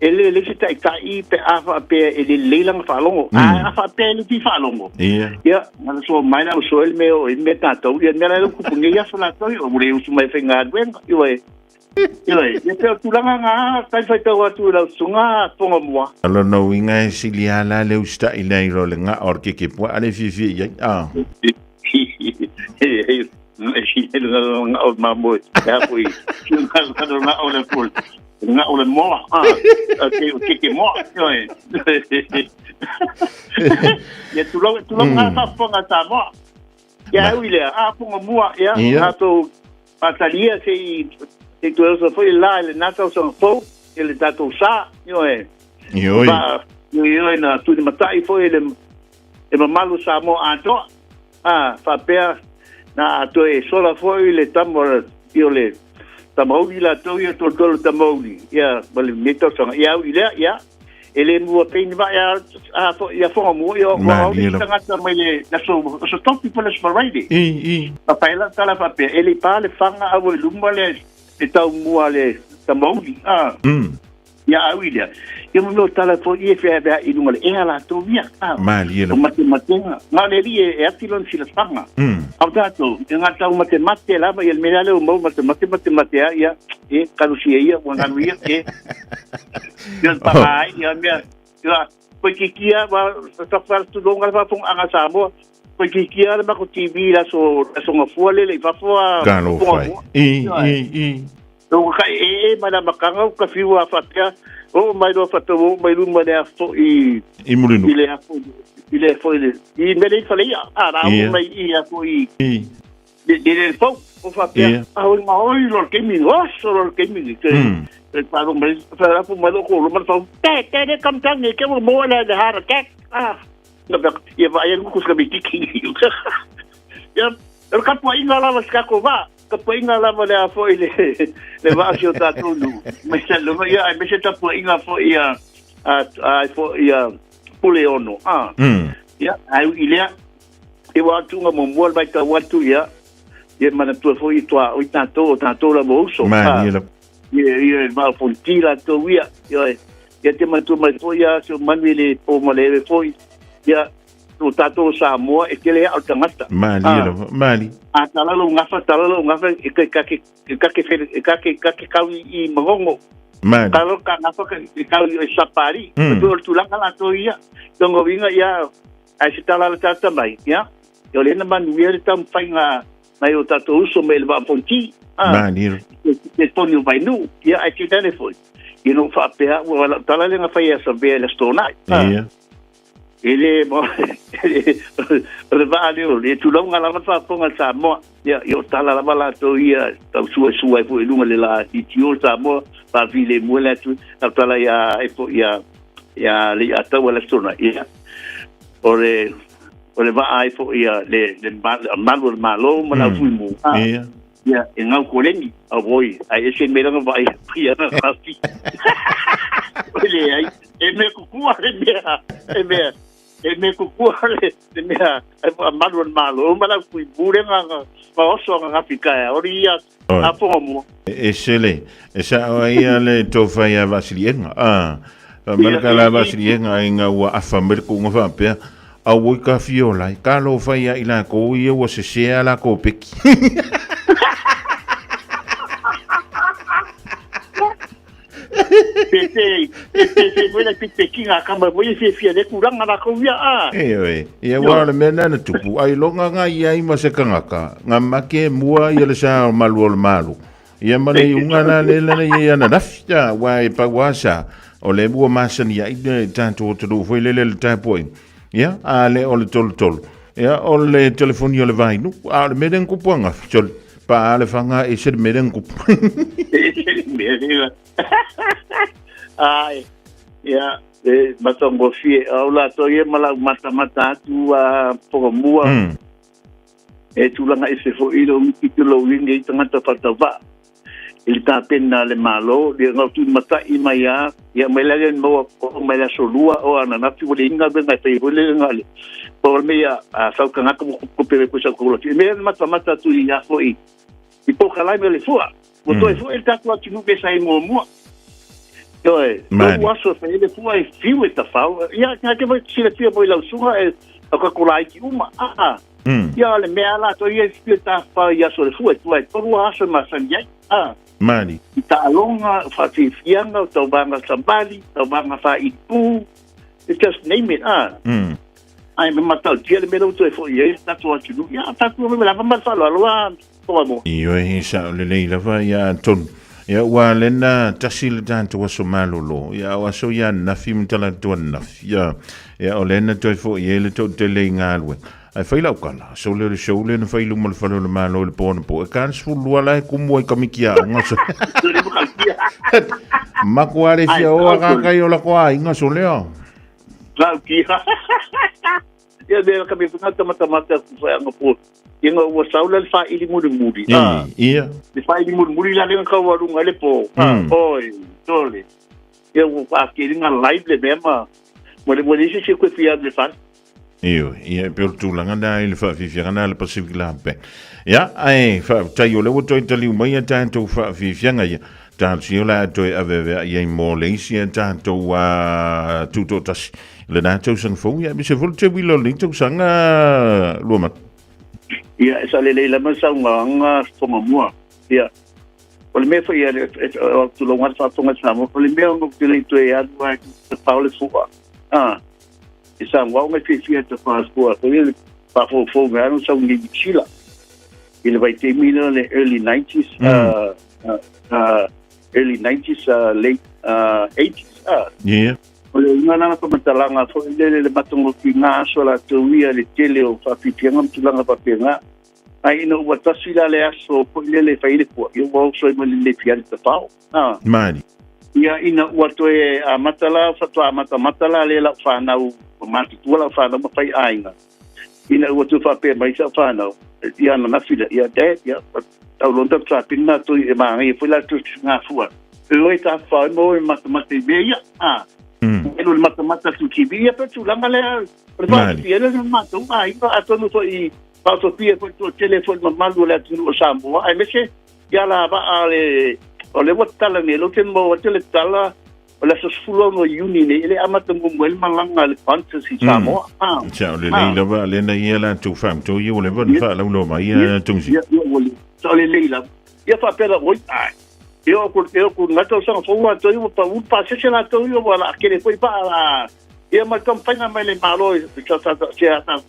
e le lelei se taitai pe a faapea e le lelei lana faalogo. A faapea e le fia faalogo. Ia. Ia, na so mai la so le mea o i mea tātou, ia mea la e kupu nei aso latou, o le usu mai faigaluega, ioe. Ioe, ia pei o tulaga ngā, tai whaitau atu i lau susuga Tongamua. O lona uiga e sili lava la le usitai nai lo le ga'a o le kekepua a le fiafia i ai. Ah. Ga'a o mamoe, e a foi, ga'a o le ga'a o le moa, ah, o keke moa, ioe. Ia tulou, tulou ngā faafofoga a Samoa. Ia au i lea, a Fogamua, ia, tatou faatalia se i se i toe oso foi le la i lena tausaga fou, i le tatou sa, ioe. Ioe. Fa, ioe na tulimatai foi le e mamalu Samoa atoa. A, faapea na toe sola foi le tama i o le tamauli latou ia tolotolo tamauli ia ma le nei tausaga. Ia au i lea, ia, e le mua pei ni vae a, a, fo, ia Fogamua, ia, ua au le tagata mai le aso, aso tofi po le aso Faraire. I, i. Papai la tala faapea, e le pa le fanga au i luma le, le taumua le tamauli. A. Ia au i lea. Ia mo mea o tala foi ia e feaveai i luga o le ea latou ia. A. Malie O matematenga. Na o le alii e ati lona silafaga. A o tatou, e ngā tau matemate lava, ia le mea lea ua maua matemate, matemate a, ia, e, kalusia ia, ua galu ia, e. Ia paga ai, ia mea, ia, koe kikia, wa, sa tulonga le faafofogaaga a Samoa, koe kikia le makou TV i le aso, aso gafua lele i fafo a Talofa e. Fogamua. I, i, i. Ua ka ee mai le amataga o ka fiu a faapea, O mai loa fatou o mai luma le afo i I Mulinu. I le afo i le afo i le i mele i fale ia. A la o mai i afo i le le le fau o faapea a o ma oi lo ke mi o so lo ke mi ke e pa lo mai fa la pu mai lo ko lo ma fau te te le kam tang ke mo mo le le heart attack ah na ba ia va ia ku ska mi tiki ia o ka pu inga la va ko va ka pu inga la va le afo i le le va si o ta tu nu me se lo ia ai me se ta pu inga fo ia a a fo ia pule ono ah ia ai i le e wa tunga mo mo vai ta watu ia ia mana tua foi toa o tātou o tātou la mo uso. Mani la. Ia ia ma fonti la to ia. Ia ia te mana tua mai foi ia so manu le po ma le foi. Ia o tātou Samoa e tele au tangata. Mani la mani. A talalo ngafa e ka ka ka ka ka ka ka ka i magongo. Mani. Talo ka ngafa ka ka i sapari. Tu tulanga la to ia. Tongo winga ia ai se tala tata mai ia. Ia le na manu ia tam fainga mai o tātou uso me le vaafonti. Mani. Te toni o vainu. Ia ai te tane foi. Ia no whaapea, ua wala tala lenga whai a sabea le stonai. Ia. E le, mo, le vaa leo, le tulaunga lava whaaponga Samoa. Ia, ia o tala lava latou ia, tau sua sua e foi lunga le la i tio Samoa, whaafile mua le atu, tau tala ia, e po, ia, ia, le ia tau le stonai. Ia. O le, o le vaa ai fo ia le le malu le malo ma la fui mu. Ia. Ia e ngau koleni a voi ai ese me langa vai ia na kafi. Le ai e me kukua le mea e mea e me kukua le mea e malu le malo ma la fui mu le nga ma oso nga ngafi ka ori ia a po mo. E sele e sa ia le tofa ia vasilienga. Ah. Malaka la vasilienga inga ua afa merku nga fa pea. A ui ka fiola, ka lo whai i la ko ia ua se sea la ko peki. Te te te te te te peki ngā kama voi e fia le kuranga la ko ia a. E oe, ia wā le mea nana tupu, ai longa ngā ia i ma se kangaka, ngā make mua ia le sa o malu o le malu. Ia mana i unga nā le lana ia ana nafi, ia wā e pau sa, o le mua masani ia i le tātou o te rū, foi lele le tāpoi. Ia, a le o le tolu tolu. Ia, o le telefoni o le vainu, a le mere ngupu anga, chol, pa a le whanga e se le mere ngupu. Ai, ia, e matongo fie, au la to ia mala mata mata atu a pokamua. E tūlanga e se fo ilo miki te lau inge i tangata whatawa. I le tāpena le malo, le ngau tū mata i mai a, ia mai la le moa o mai la solua o ana nafi o le inga venga te o le nga le. Po le mea a sauka ngaka mo ko pere ko sa ko lo. Me mata mata tu i a fo i. I po kalai me le fua. Mo toi fua e tatu atu nu ke sai mo mua. Toi, to aso fe le fua e fiu e ta fau. Ia nga ke voi sile fia voi lau sunga e ka ko lai ki uma. Ah. Ia le mea la toi e fia ta fa ia so le fua tu ai toru aso ma san ia. Ah. Mani. I ta alonga, whawhiwhianga, tau vanga sambali, tau vanga wha i pū. Just name it, ah. Ai, me matau, tia le mea utu e fo i e, tatu atu nu. Ia, tatu me lava matalo, aloa, toa mo. I oe he sa o le lei lava, ia tonu. Ia, ua lena tasi le tātou aso malolo. Ia, o aso ia nafi, matala tua nafi. Ia, ia o lena toi fo i e le tau te lei ngā alue. Ai whai lau kala, so le show le na whai luma le whale o le malo le pōna pō. E kāns fulua lai kumu ai kamiki a unga so. Mako are fia o a kakai o la koa inga so leo. Lau kia. Ia mea kami whangata mata mata ku whai anga pō. Ia ngā ua saula le whaili muri muri. Ia. Le whaili muri muri la lenga kau arunga le pō. Oi, tole. Ia ua whaakiri ngā live le mea ma. Mo le mo le isi se koe fia le whai. Io, ia pe o tūlanga nā i le whaafifianga nā le Pacific Lampe. Ia, ai, wha, o le ua toi taliu mai a tātou whaafifianga ia. Tātou o la toi avevea ia i mō le isi a tātou a tūtō tasi. Le nā tausanga fau, ia, mi se fulu te wilo le tausanga lua matu. Ia, e sa le leila ma sau ngā tonga mua. Ia, o le mea whai ia, o tūlonga whaatonga Samoa, o le mea o te lei toe anu ai te pao le fua. Ah. E sa ngau ngai fia te whaaspoa. Ko ia pa fo fo ngai anu sau ngi chila. I le vai te mina le early 90s, early 90s, late 80s. Ia. O le uiga la na faamatalaga foi lele le matagofie i aso a latou ia le tele o faafiafiaga ma tulaga faapena. Ae ina ua tasi la le aso foi lele e fai ai le fua, ia ua oso ai ma le lefi le tafao. Mani. Ia ina ua toe amata la, faatoa amatamata la lea lau fanau, ua matutua lau fanau ma fai aiga. Ina ua toe faapea mai sau fanau, ia ananafi lea, ia Dad, ia, tau loa ona tatou sapini matou e manaia foi la le toe gafua. E oi tafafao ai ma o e matamata i mea ia. E le matamata atu i TV, ia pei o le tulaga lea, o le faatopia lea o matou aiga, atonu foi faatopia foi le toatele foi le mamalu o le atunuu o Samoa, aemaise ia la vaa le, o lea ua tatala nei, o lea ou te maua atu le tala, o le aso 16 o Iuni nei, e le amata muamua ai le malaga a le Qantas i Samoa. Sa o lelei lava lena ia latou faamatau ia ua leva ona faalauloa mai ia Tungisi. Ia, sa o lelei lava. Ia faapea la, oi, ai. E oo atu, e oo atu i lena tausaga fou latou ia ua pau le pasese latou ia ua laa tele foi vaa la ia ma le taumafaiga mai le Malo i sa sa sa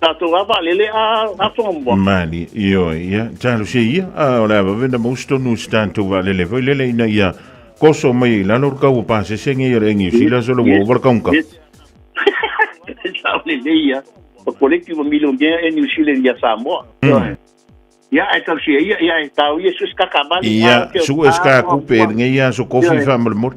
tatou lava vaalele a a Tonga. Mani, ioe, ia, talosia ia, a o le a vave ona maua se tonu i se tatou vaalele foi lele ina ia koso mai i lalo le kau o pasese nei a le Niu Sila solo ua ova le kaunka. Sao lelei ia. O koleki ua milionea e Niu Sila ia Samoa. Ia, ae talosia ia, ia, e tau ia su se kaka mali. Ia, su e se kakupe e lenei aso kofi faamolemole.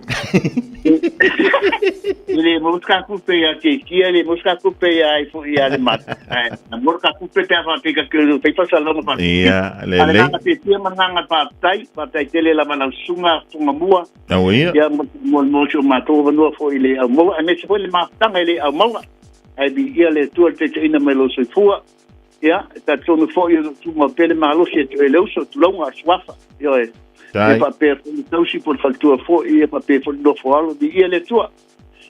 E le maua se kakupe ia te tia, e le maua se kakupe ia ai foi ia le mata. Ae, na maua le kakupe pe a faapea ka ke fai faasalaga fa. Ia, A le lelei. nganga te tia ma nganga faafetai, faafetai tele lava lau susuga Tongamua. Au ia. Ia, mo mo mo si o matou avanoa foi i le aumaua, aemaise foi le mafutaga i le aumaua. Ae viia le Atua i le taitaiina mai lou soifua. Ia, e talitonu foi o lo o tumau pea le malosi e toe le uso, tulauga, suafa. Ioe. E faapea foi le tausi po o le faletua foi, e faapea foi le nofo alo, viia le Atua.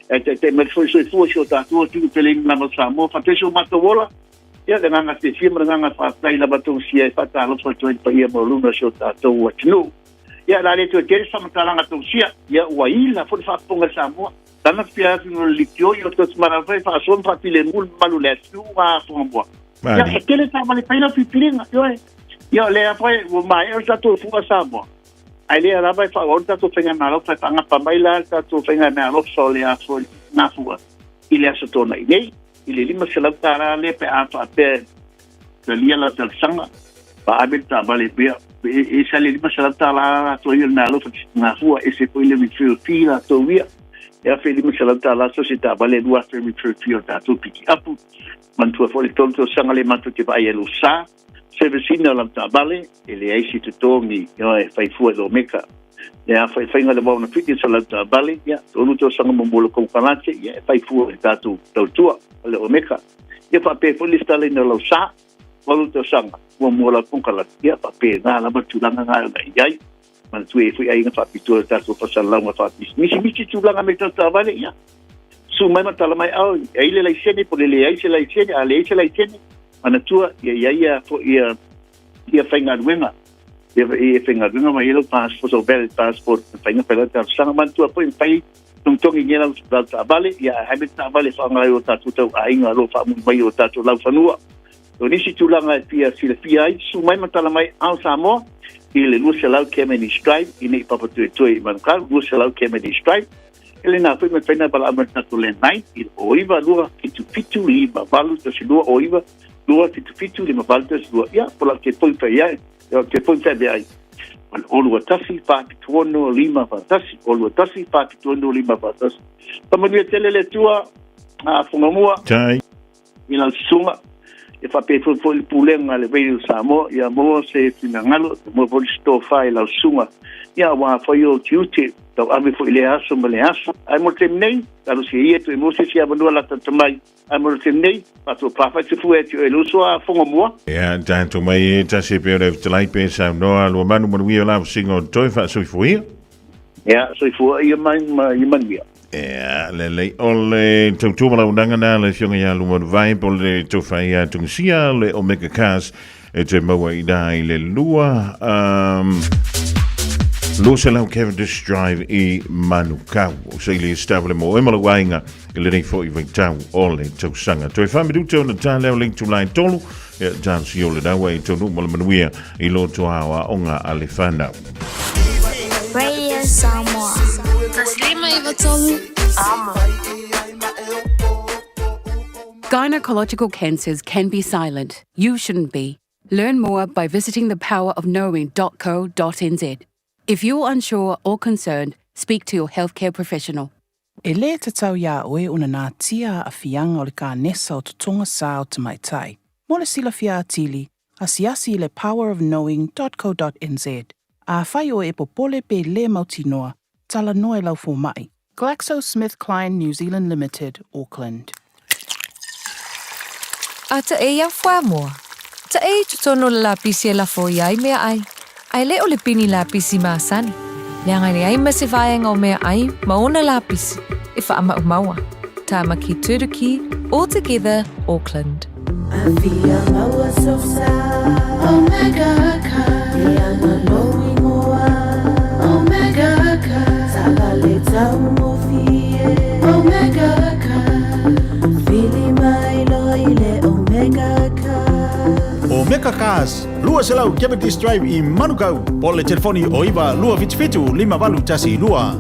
E taitai mai foi le soifua i si o tatou atunuu peleina lava o Samoa, faapea si o matou ola. Ia, le agaga fiafia ma le agaga faafetai lava tausia e faatalofa atu ai i le paia maualuga o si o tatou atunuu. Ia, o le a le toe tele se faamatalaga tausia, ia ua ila foi le faafofoga i Samoa. Tana fia atu no le litio i o te mara fai faasoa ma faafilemu le mamalu o le atunuu a Tongamua. Ia, e tele taavale fai lau filifiliga, ioe. Ia, o lea foi ua maea le tatou fua Samoa. Ae lea lava e faaauau le tatou faigamalo, e faagapa mai la le tatou faigameaalofa o le aso Gafua i le Aso Toonai nei, i le $500 lea pe a faapea e talia lau talosaga, faaave le taavale pea. E ese lava le $500 latou ia o le meaalofa Gafua, ese foi le referral fee latou ia. E $1,500 so se taavale, $2,000 referral fee o le tatou pikiapu. Manatua foi le tolu tausaga lea matou te vaai ai i lou sa. Service ina o lau taavale, e leai se totogi, e fai fua i lou meka. Le a faiga le waona fitness o lau taavale, ia, tolu tausaga muamua o le konekarate, ia, e fai fua i le tatou tautua o le Omega. Ia faapea foi le lesitalaina o lau sa, valu tausaga muamua o lau konekarate, ia faapena lava le tulaga na e i ai. Manatua e foi aiga faapitoa le tatou faasalalauga faapisimisi. Misi tulaga me tau taavale, ia, susu mai ma tala mai, au, e ai le laisene, po le leai se laisene, a leai se laisene, manatua, ia i ai ia foi ia, ia faigaluega. Ia, ia faigaluega mai ia lau passport, so valid passport, faiga fai lau talosaga. Manatua foi, mafai togitogi nei lau lau taavale, ia ae me taavale whaangai o tātou tau aiga lo whaamui mai o tātou lau whanua. O nisi tulaga e fia silafia ai, susu mai ma tala mai ao Samoa i le 200 Cavendish Drive i nei Papatoetoe i Manukau, 200 Cavendish Drive. E le nā foi mai whaina bala ama tātou landline i le o iwa lua fitu fitu lima valu tasi lua o iwa lua fitu fitu lima valu tasi lua. Ia, po lau te poi whai ai, ia te poi whai ai. O le olua tasi, wha fitu ono, lima wha tasi, olua tasi, wha fitu ono, lima wha tasi. Pamanuia tele le tua, a Whangamua. Tai. I lau susuga, e faapea foi foi le pulega a le Radio Samoa, ia maua se finagalo, ia maua foi le tofa i lau susuga, ia aua foi o tiute, tauave foi i lea aso ma lea aso. Ae mo le taimi nei, talosia ia toe maua se isi avanoa latata mai. Ae mo le taimi nei, faatoa fai se fua e te oe le uso a Whangamua. Ia, tatou mai e tasi e pei o le fetalai pe saunoa lua manu manuia o la vasinga o toe faasoifua. Ia, soifua ia mai ma ia manuia. Ia, lelei o le tautua ma launaga na le afioga ia Lumanuvae po le tofa ia Tunisia le Omega Cars e te maua i nā i le lua 200 Cavendish Drive i Manukau. O se ili stavale mo e malau aiga i lenei foi vaitau o le tausaga. Toe whaamiruta ona tā leo le itulai tolu, e tā si o le rawa i tonu ma le manuia i loto ao a onga a le whanau. Radio Samoa. 153 Amo. Gynecological cancers can be silent. You shouldn't be. Learn more by visiting thepowerofknowing.co.nz. If you're unsure or concerned, speak to your healthcare professional. E lē tatau iā oe ona natia aafiaga o le kanesa o totoga sā o tamaitai. Mo le silafia atili, asiasi i le powerofknowing.co.nz. Afai oe e popole pe lē mautinoa, talanoa i lau fomaʻi. GlaxoSmithKline New Zealand Limited, Auckland. A ta e ia fuamoa. Ta e i totonu o le lapisi e lafo i ai meaai, a e le o le pini lapisi masani, leaga e leai ma se vaega o meaai ma ona lapisi e faamaumaua. Tamaki Turuki, All Together, Auckland. Afia maua sosa Omega ka Leaga lou ingoa Omega ka Taavale taugofie Omega ka Vili mai loa i le Omega ka Omega Cars, 200 Cavendish Drive i Manukau, po o le telefoni o 9 277 5812.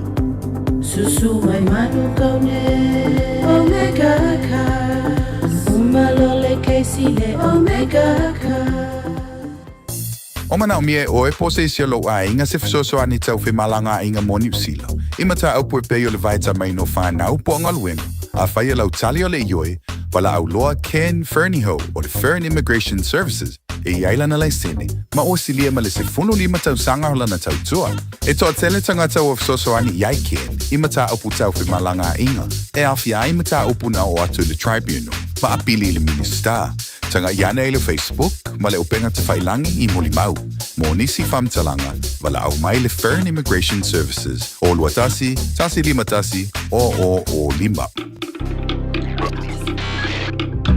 Susu mai Manukau nei Omega Cars Uma loa le kesi i le Omega Cars. O manaomia e oe po o se isi o lou aiga se fesoasoani tau femalagaaiga mo Niu Sila, i mataupu e pei o le vaetamaina o fanau po o galuega. Afai e lau tali o le ioe, valaau loa Ken Fernihough o le Fern Immigration Services e i ai lana laisene, ma ua silia ma le 15 tausaga o lana tautua. E toatele tagata ua fesoasoani i ai Ken i mataupu tau femalagaaiga e aofia ai mataupu na oo atu i le Tribunal ma apili i le Minisita. Tagai ane i le Facebook ma le upega tafailagi i Molimau. Mo nisi faamatalaga, valaau mai le Fern Immigration Services o 21 151 00 05.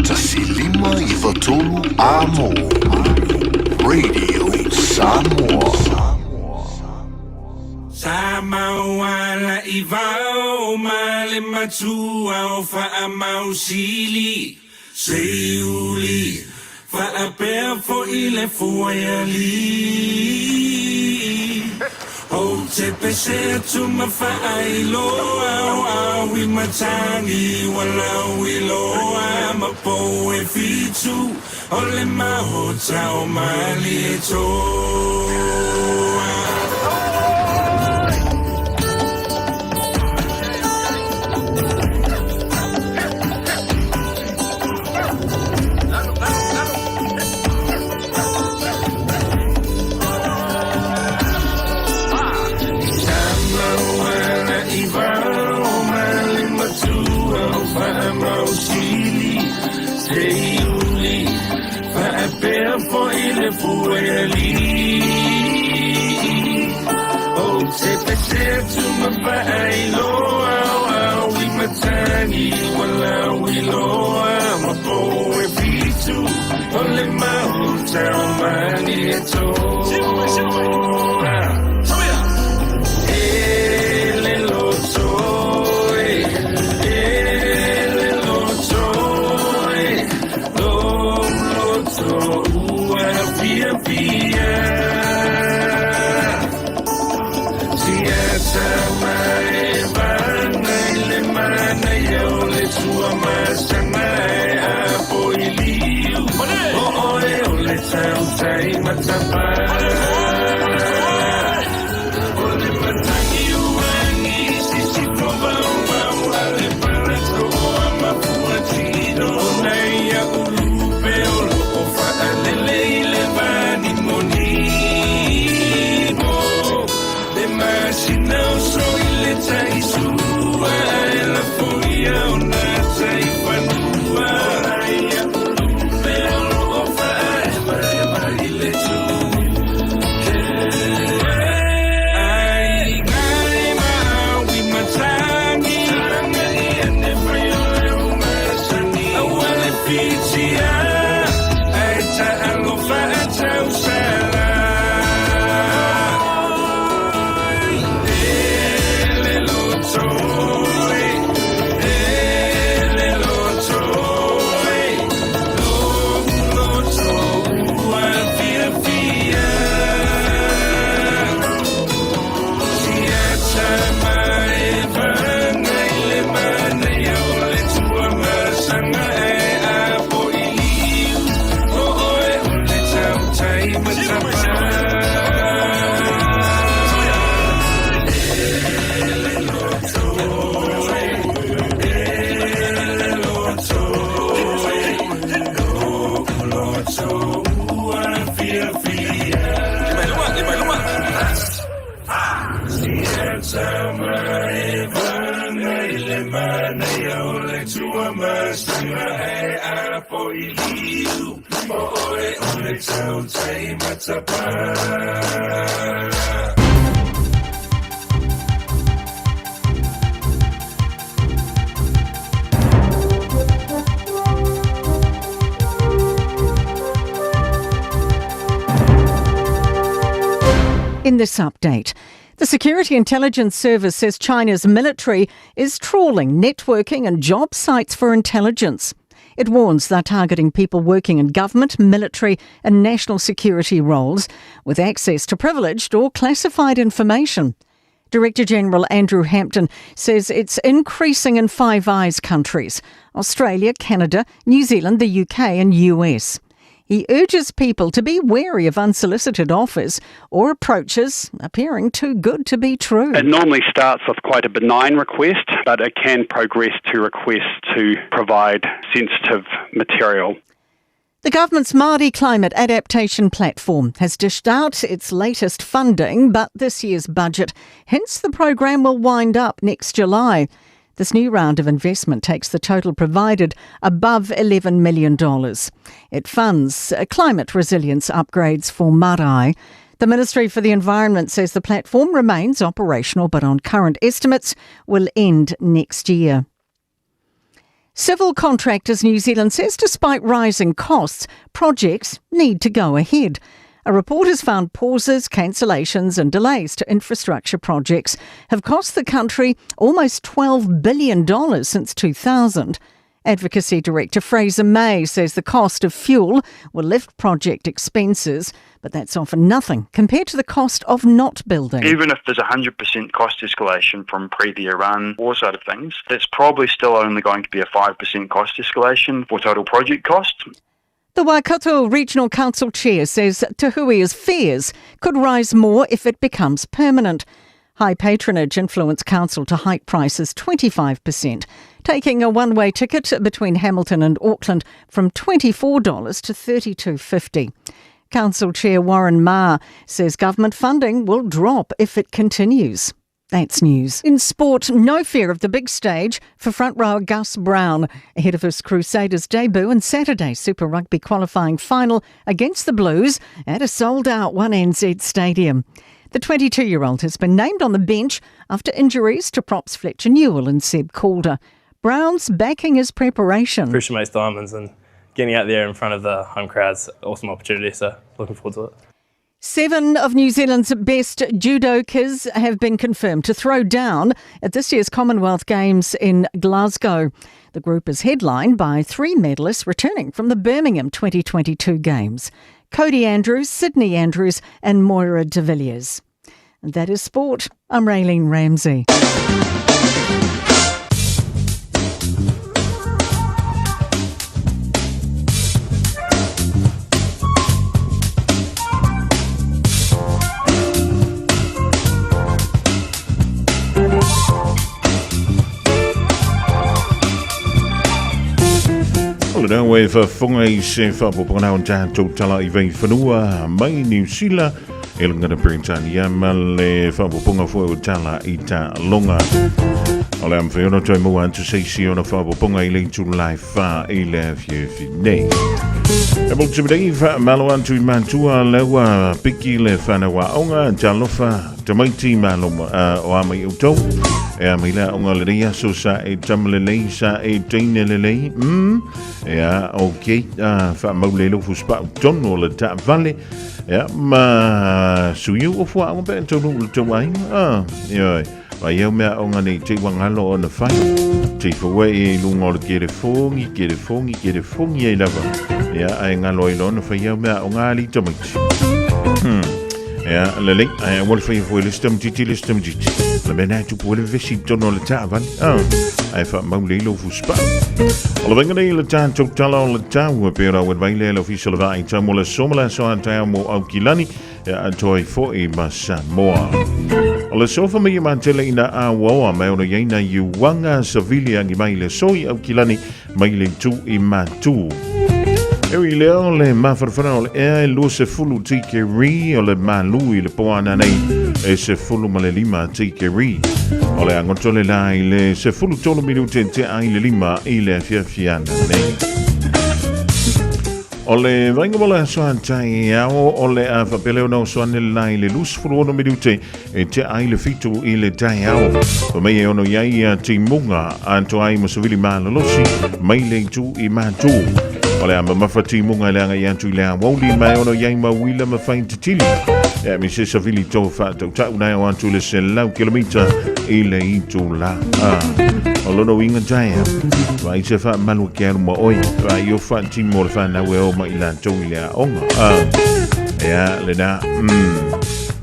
153 Amo Radio Samoa. Sa mauala i vao ma le matua o Faamausili, Seiuli, faapea foi le Fuaialii. Ou te pese atu ma faailoa o au i matagi ua lauiloa ma pou e fitu o le maota o Malietoa. masanga e a po i liu O oe o le tautai matapa. In this update, the Security Intelligence Service says China's military is trawling networking and job sites for intelligence. It warns they're targeting people working in government, military, and national security roles with access to privileged or classified information. Director General Andrew Hampton says it's increasing in Five Eyes countries Australia, Canada, New Zealand, the UK, and US. He urges people to be wary of unsolicited offers or approaches appearing too good to be true. It normally starts with quite a benign request, but it can progress to requests to provide sensitive material. The government's Māori Climate Adaptation Platform has dished out its latest funding, but this year's budget hints the program will wind up next July. This new round of investment takes the total provided above $11 million. It funds climate resilience upgrades for marae. The Ministry for the Environment says the platform remains operational, but on current estimates will end next year. Civil Contractors New Zealand says despite rising costs, projects need to go ahead. A report has found pauses, cancellations and delays to infrastructure projects have cost the country almost $12 billion since 2000. Advocacy Director Fraser May says the cost of fuel will lift project expenses, but that's often nothing compared to the cost of not building. Even if there's 100% cost escalation from pre the Iran war side of things, that's probably still only going to be a 5% cost escalation for total project cost. The Waikato Regional Council chair says Te Huia's fares could rise more if it becomes permanent. High patronage influenced council to hike prices 25%, taking a one-way ticket between Hamilton and Auckland from $24 to $32.50. Council Chair Warren Maher says government funding will drop if it continues. That's news. In sport, no fear of the big stage for front rower Gus Brown ahead of his Crusaders debut in Saturday's Super Rugby qualifying final against the Blues at a sold-out 1NZ Stadium. The 22-year-old has been named on the bench after injuries to props Fletcher Newell and Seb Calder. Brown's backing his preparation. Pressure makes diamonds, and getting out there in front of the home crowd's awesome opportunity, so looking forward to it. 7 of New Zealand's best judokas have been confirmed to throw down at this year's Commonwealth Games in Glasgow. The group is headlined by 3 medalists returning from the Birmingham 2022 Games: Cody Andrews, Sydney Andrews and Moira de Villiers. And that is sport. I'm Raylene Ramsey. O le e whafonga i se whapoponga o tātou tala i vei whanua mai Niu Sila e lunga na Britania ma le whapoponga fue o tala i tā longa. O le amwhai ono toi mua atu seisi ona whapoponga i le tūlai wha i le awhiawhi nei. E mo te mei wha malo atu i mātua lewa piki le whanawa onga talofa te maiti malo o amai o tau. E a mai la onga le rei aso sa e tamle lei sa e teine le lei. E a ok wha maule lo fuspa tono le ta vale. E a ma suiu o fua onga pe tonu le tau ai. E Mai au mea onga nei te wangalo o na whai. Te whawe e lunga o le kere fongi, kere fongi, kere fongi ei lava. Ea ai ngalo i lona whai au mea onga ali tamaiti. Ea le lei, ai awale whai fwe le stam titi, le stam titi. Le mea nā tupu le vesi tono le tāvani. Ai wha maule i lofu spa. O le venga nei le tātou tala o le tāua pera wen vaile le ofisa le vai tau le somala so a mo au kilani. Ea atoi fo i ma Samoa. O le sofa mai e mantele ina a wawa mai ono iaina i wanga savili angi mai le soi au kilani mai le tu i matu. E ui lea o le mafanafana o le ea e 20 tikeri o le malu i le poana nei e 15 tikeri. O le agoto le la i le 13 minute te ai le lima i le afiafi ananei. O le vainga mo le aso a taeao o le a faapea ona oso ane le la i le 26 minute e te ai le 7 i le taeao. Fa mai e ono i ai ia timuga atoa ai ma savili malolosi mai le itu i matu. O le a mamafa timuga i le agai atu i le aoauli ma e ono i ai ma uila ma fai titili. E mi se savili tō whaatautau nei o atu le 100 kilomita i le itu la. O lono uiga taea. Vai se wha malu ke aru ma oi. Vai o wha timo le whanau e o mai la tau i le aonga. Ea, le na.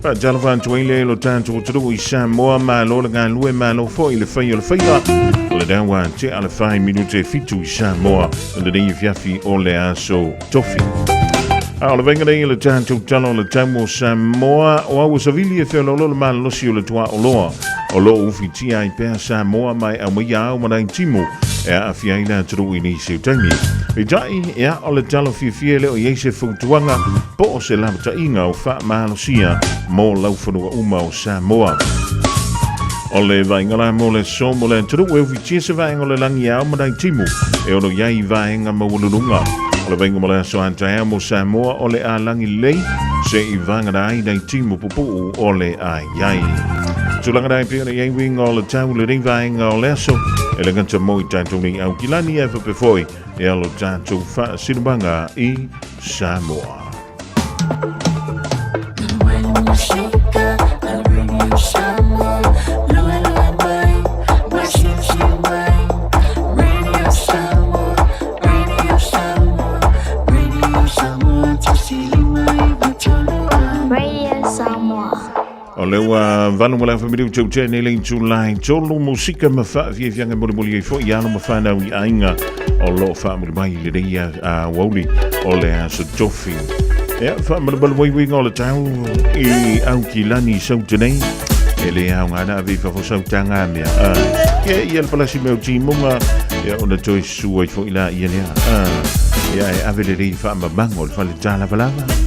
Faatalofa atu ai le lo tatou atunuu i Samoa, malo le galue, malo foi le fai o le faiva. O le ua tea le 4 minute 7 i Samoa, lenei afiafi o le aso Tofi. A o le vaega nei o le tatou tala o le tau mo Samoa, o au savili e feoloolo le malolosi o le tuaoloa. O lo o ufitia ai pea Samoa ma e aumaia ao ma nai timu e aafia ai le atunuu i nisi o taimi. Peitai, ia, o le tala fiafia e le o i ai se fautuaga po o se lavataʻiga o faamalosia mo laufanua uma o Samoa. O le vaaiga la mo le aso mo le atunuu e ufitia se vaega o le lagi ao ma nai timu e ono i ai vaega maualuluga. O le vaaiga mo le aso a taeao mo Samoa o le a lagi lelei se i vagana ai nai timu pupuu o le ai ai. Tulaga nai pei ona i ai uiga o le tau lenei vaega o le aso e le gata mo i tatou nei Aukilani ae faapea foi e alo tatou faasinomaga i Samoa. Radio Samoa. O le ua valu ma le afa minute ua tea nei le itula e tolu musika ma faafiafiaga e molimoli ai foi i alo ma fanau i aiga o lo o faamuli mai i lenei aoauli o le aso tofi. Ia, faamalumalu ai uiga o le tau i Aukilani i Sauta nei. E le aoga ana ave i fafo sautaga a mea. Ia, ia le palasi mea o timuga, ia ona toe sua ai foi la ia lea. Ia, e ave lelei faamamago o le fale tālavalava.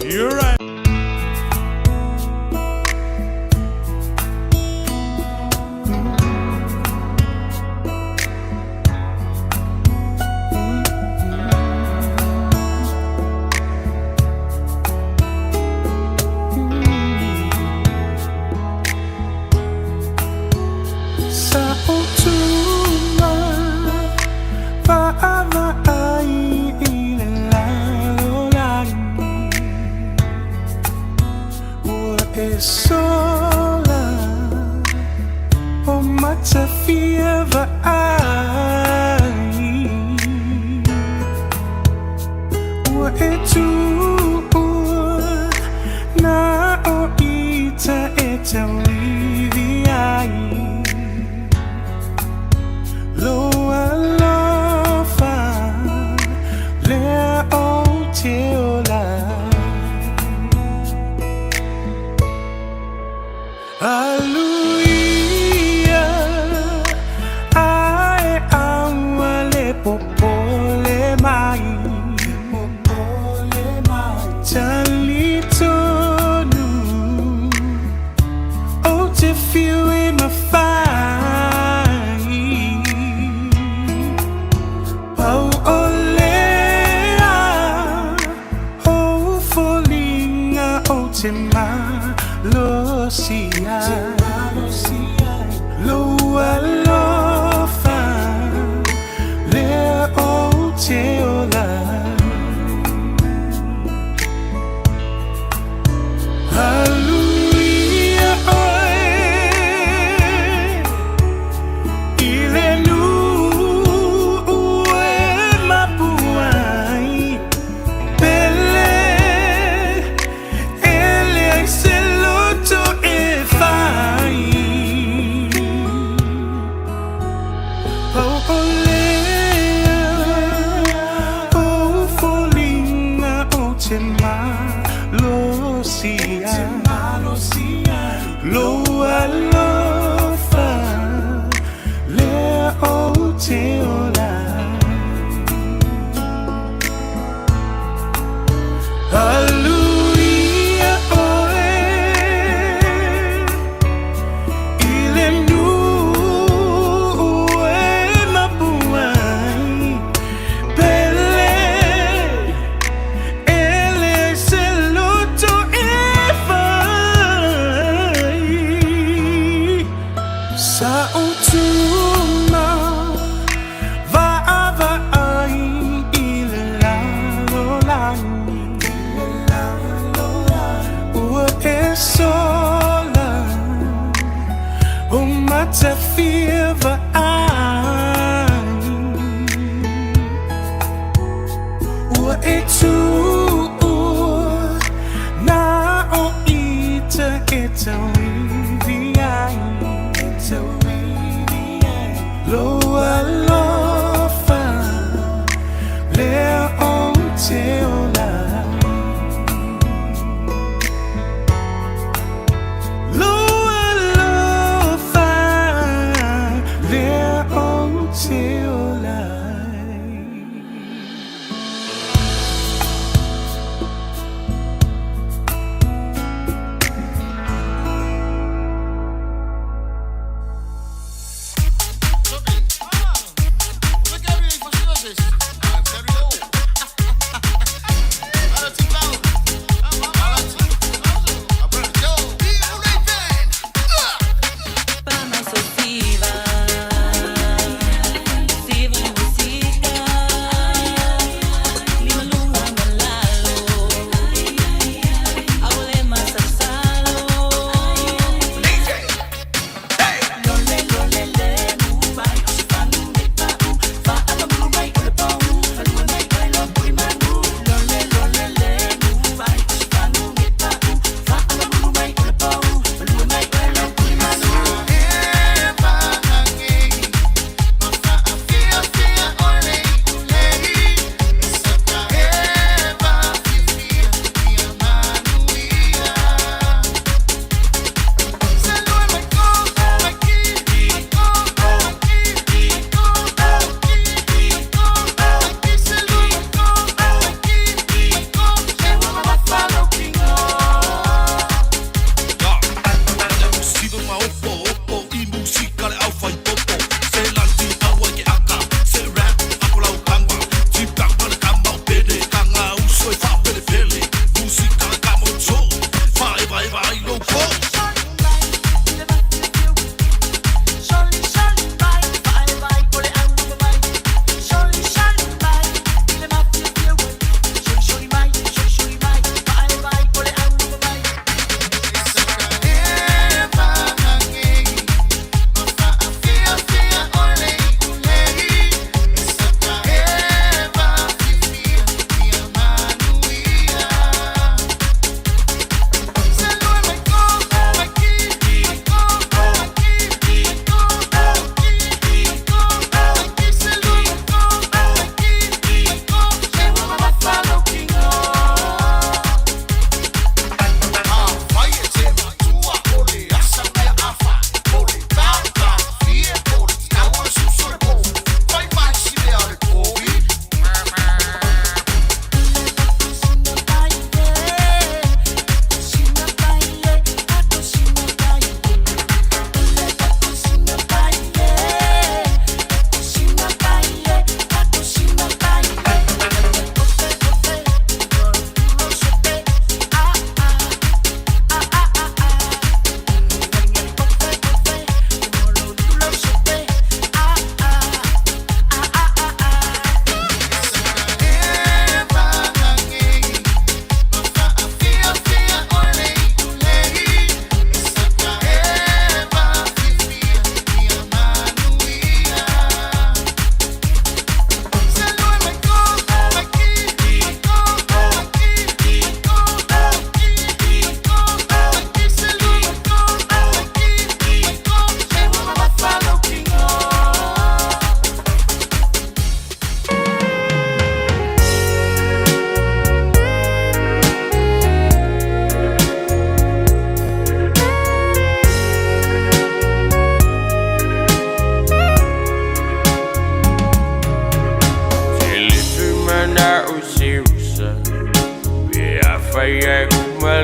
You're right. Sa utuma Fa'avaai i le lalolagi Ua e sola O matafia va'ai Ua e tu'ua Na o ita e tauivi ai Lou alofa lea ou te ola Aluia ae aua le popole mai Talitonu ou te fiu e mafai Pau o lea o foliga ou te malosi ai Lou alofa lea ou te ola Aluia oe i le nuu e mapu ai Pele e leai se loto e fai Pau o lea o foliga ou te malosi ai Lou alofa lea ou te ola Aluia oe i le nuu e mapu ai Pele e leai se loto e fai Sa utuma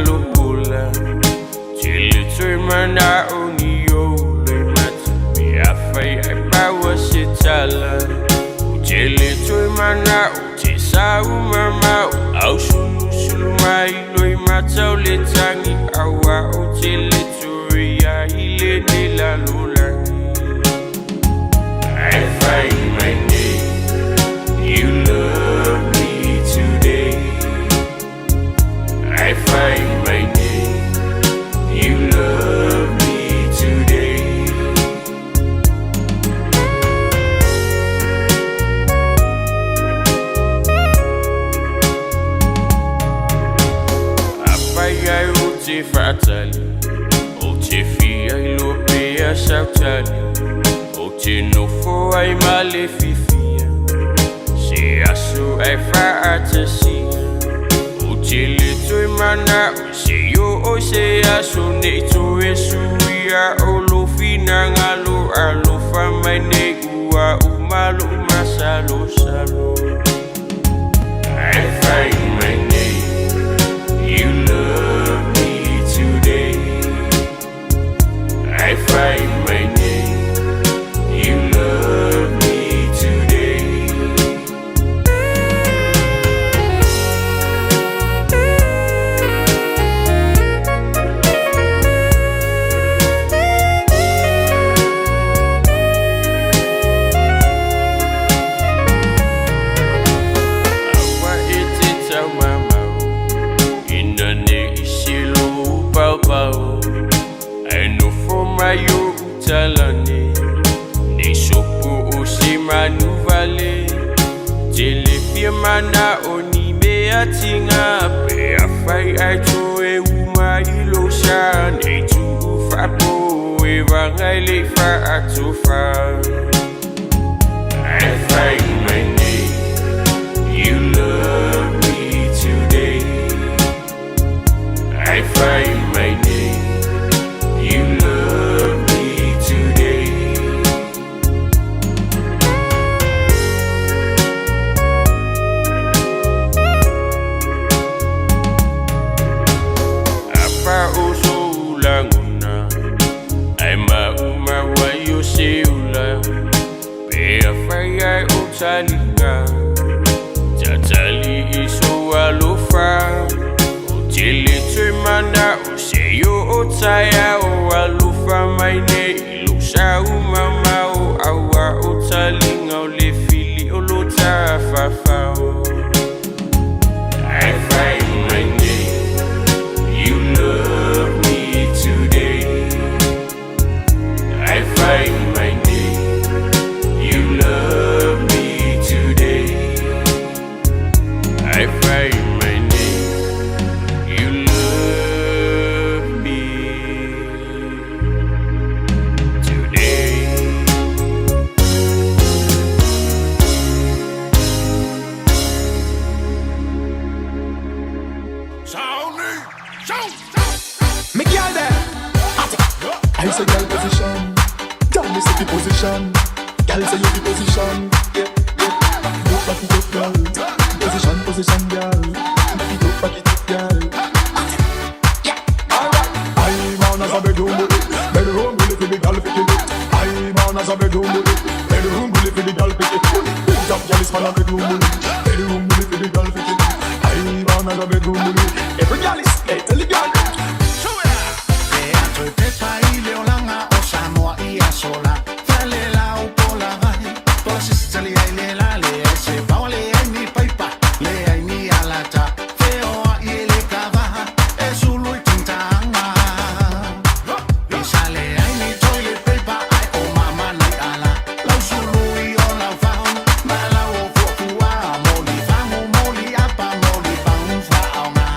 alola Tele toi mana o ni o le mata Pe a whai ai paua se tala O tele toi mana o te sa umamau Au sulu sulu mai loi mata o le tangi Aua o tele toi a ile ne la lolangi I find my name. You love me today. I find my name. You love me today. Apai ai o te whaatali O te fia i lo pea sautali O te nofo ai ma le fifia Se aso ai whaatasia O te le toi mana o se yo o se aso Nei to e suia o lo fina ngalo Alofa mai nei ua umalo umasalo salo I find my name. You love me today. I find my name. You love me today. Aua e te tau mamau Ina ne i silo u pau pau Ai nofo mai o utalane Nei sopo o se manu vale Te le fia mana o ni mea tinga Pe a whai ai to e uma i lo sa Nei tu whapo e wangai le whaatofa I find my name. You love me today. I find my name. You love me today. Apa o so ulanguna Ai ma uma wai o se ula Pe a whai ai o talinga Tatali i so alofa O tele toi mana o se yo o taia o alofa mai nei i lo sa umamau Aua o talinga o le fili o lo tafafao I find my name. You love me today. I find my name. You love me today. I find my name. You love me today. Me girl there. I say girl position. Girl me say the position. Girl say you the position. Yeah. Look back it up, girl. Position, position, girl. Back it up, back it up, girl. Alright. I man as a bedroom bully. Bedroom bully for the girl pick it. I man as a bedroom bully. Bedroom bully for the girl pick it. Big top girl is man a bedroom bully. Bedroom bully for the girl pick it. I man as a bedroom bully. Every girl is, hey, tell the girl. Te pa i le olanga o Samoa i asola Fale lau po la vai Po la sisitali ai le la le ai se pao le ai ni paipa Le ai ni alata Feoa i le kavaha E sulu i tintanga I sa le ai ni toilet paper Ai o mama nei ala Lau sulu i o lau fahu Ma lau o fuafua Moli fangu moli apa moli fangu whaonga.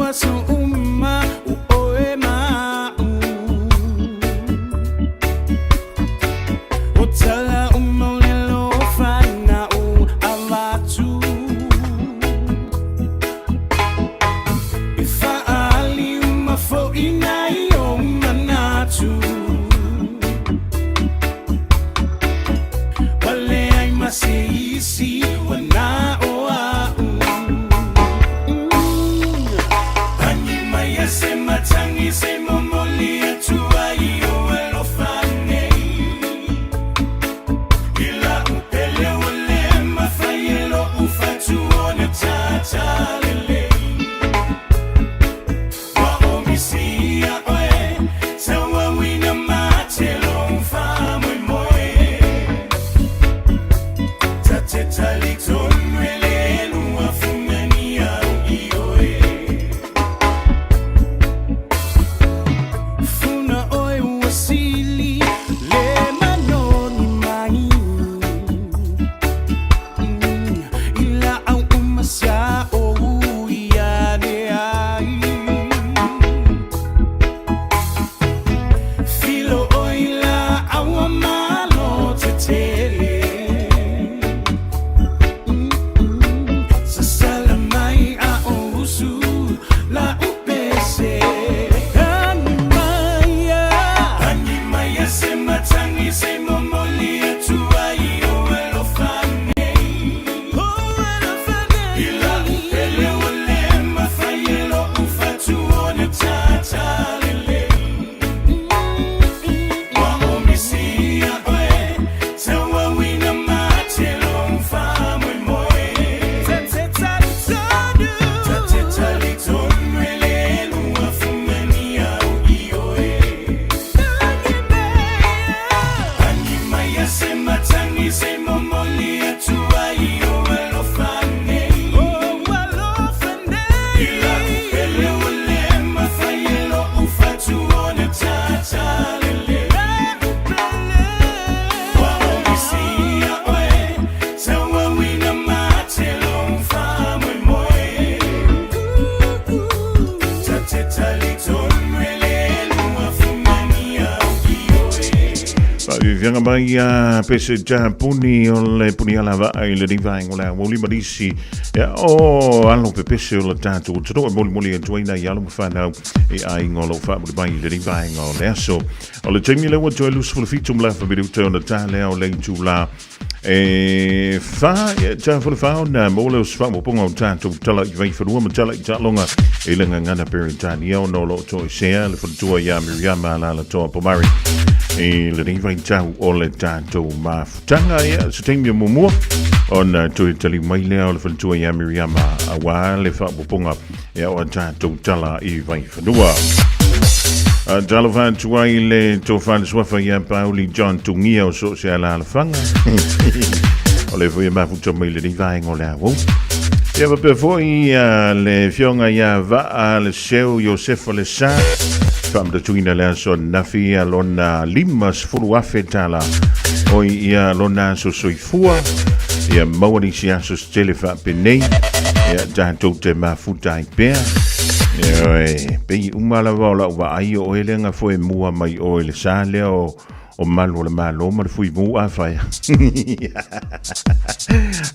aso uma o oe ma'u. O tala uma o le alofa na'u avatu. E fa'aali uma fo'i nai ou manatu. Ua leai ma se isi ua na o a'u. Lagi mai e se matagi se momoli atu ai ou alofa nei. I la'u pele ua le mafai e lo'u fatu ona tātā lelei. Ua ou misia oe, tauauina mate lou faamoemoe. Ta te talitonu e le lua funani au i oe. Funa oe ua sili le manoni mai. I laau uma sa ou ia ane ai. Filo oe i laau a malo tetele. Sasala mai a o usu la'u pese. Lagi mai a. Lagi mai a se matagi se momoli atu ai ou alofa nei. I la'u pele ua le mafai e lo'u fatu ona tātā lelei. Ua ou misia oe, tauauina mate lou faamoemoe. Ta te talitonu e le lua funani au i oe. Lagi mai a se matagi se momoli atu ai ou alofa nei. I la'u pele ua le mafai e lo'u fatu ona tātā lelei. Ua ou misia oe, tauauina mate lou faamoemoe. Ta te talitonu e le lua funani au i oe. Faaviaviaga mai a pese tapuni o le puni ala va'a i lenei vaega o le aoauli ma nisi ia o alo pepese o le tatou atunuu e molimoli atu ai nai alo ma fanau i aiga o loo faamuli mai i lenei vaega o le aso. O le taimi lea ua toe 27 ma le afa minute ona ta lea o le itulā e fa ia ta fole fa ona mo le os faamoponga o tatou tala i vaifanua ma tala i taaloga i le gagana Peretania ona o loo toesea le faletua iā Miriama Alalatoa Pomare i lenei vaitau o le tatou mafutaga. Ia se taimi o muamua ona toe taliu mai lea o le faletua iā Miriama auā le faamoponga ia o a tatou tala i vaifanua. Talofa atu ai le tofa le suafa ia Pauli John Tungia o so se alaalafaga. O le foi e mafuta mai lenei vaega o le auau. Ia faapea foi le fioga ia Vaa le Seu Iosefa le Sa. Faamatatuina le aso ananafi ia lona 50,000 tala. Oi ia lona aso soifua. Ia maua nisi aso se tele faapenei. Ia tatou te mafuta ai pea. Ioe, pei uma lava o lau vaai o oe lea na foe mua mai oe le sa lea o o malu o le Malo ma le fui mu a whaia.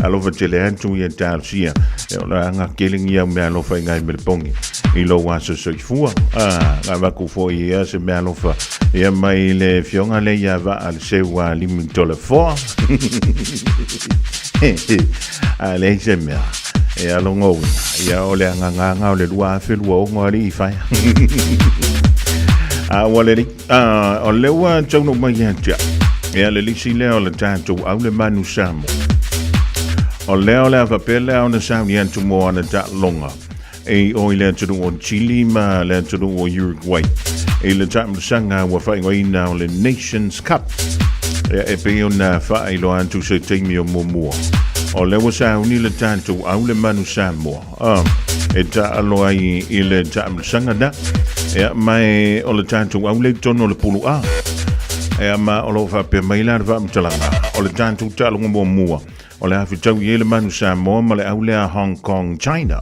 Alofa tele atu ia talosia. E o la anga kelengi au mea alofa i ngai mele pongi. I lou aso soifua. Ah, ngā vaku foi ia se mea alofa. Ia mai le fionga le ia vaa le seu a limi tole foa. A le se mea. E alongo uina. Ia o le anganganga o le 2026 ali i whaia. A ua le a, o le ua tauno mai ia tia. Ia le lisi lea o le tatou au le manu Samoa. O lea o le a faapea lea ona sauni atu mo ana taaloga e o i le atunuu o Chile ma le atunuu o Uruguay i le taamilosaga ua faaigoaina o le Nations Cup. Ia e pei ona faailoa atu se taimi o muamua. O lea ua sauni le tatou au le manu Samoa e taalo ai i le taamilosaga na. Ia ma e o le tatou au le i totonu o le pulu A. Ia ma o lo o faapea mai la le faamatalaga o le tatou taaloga muamua. O le a fetaui ai le Manu Samoa ma le au lea Hong Kong China.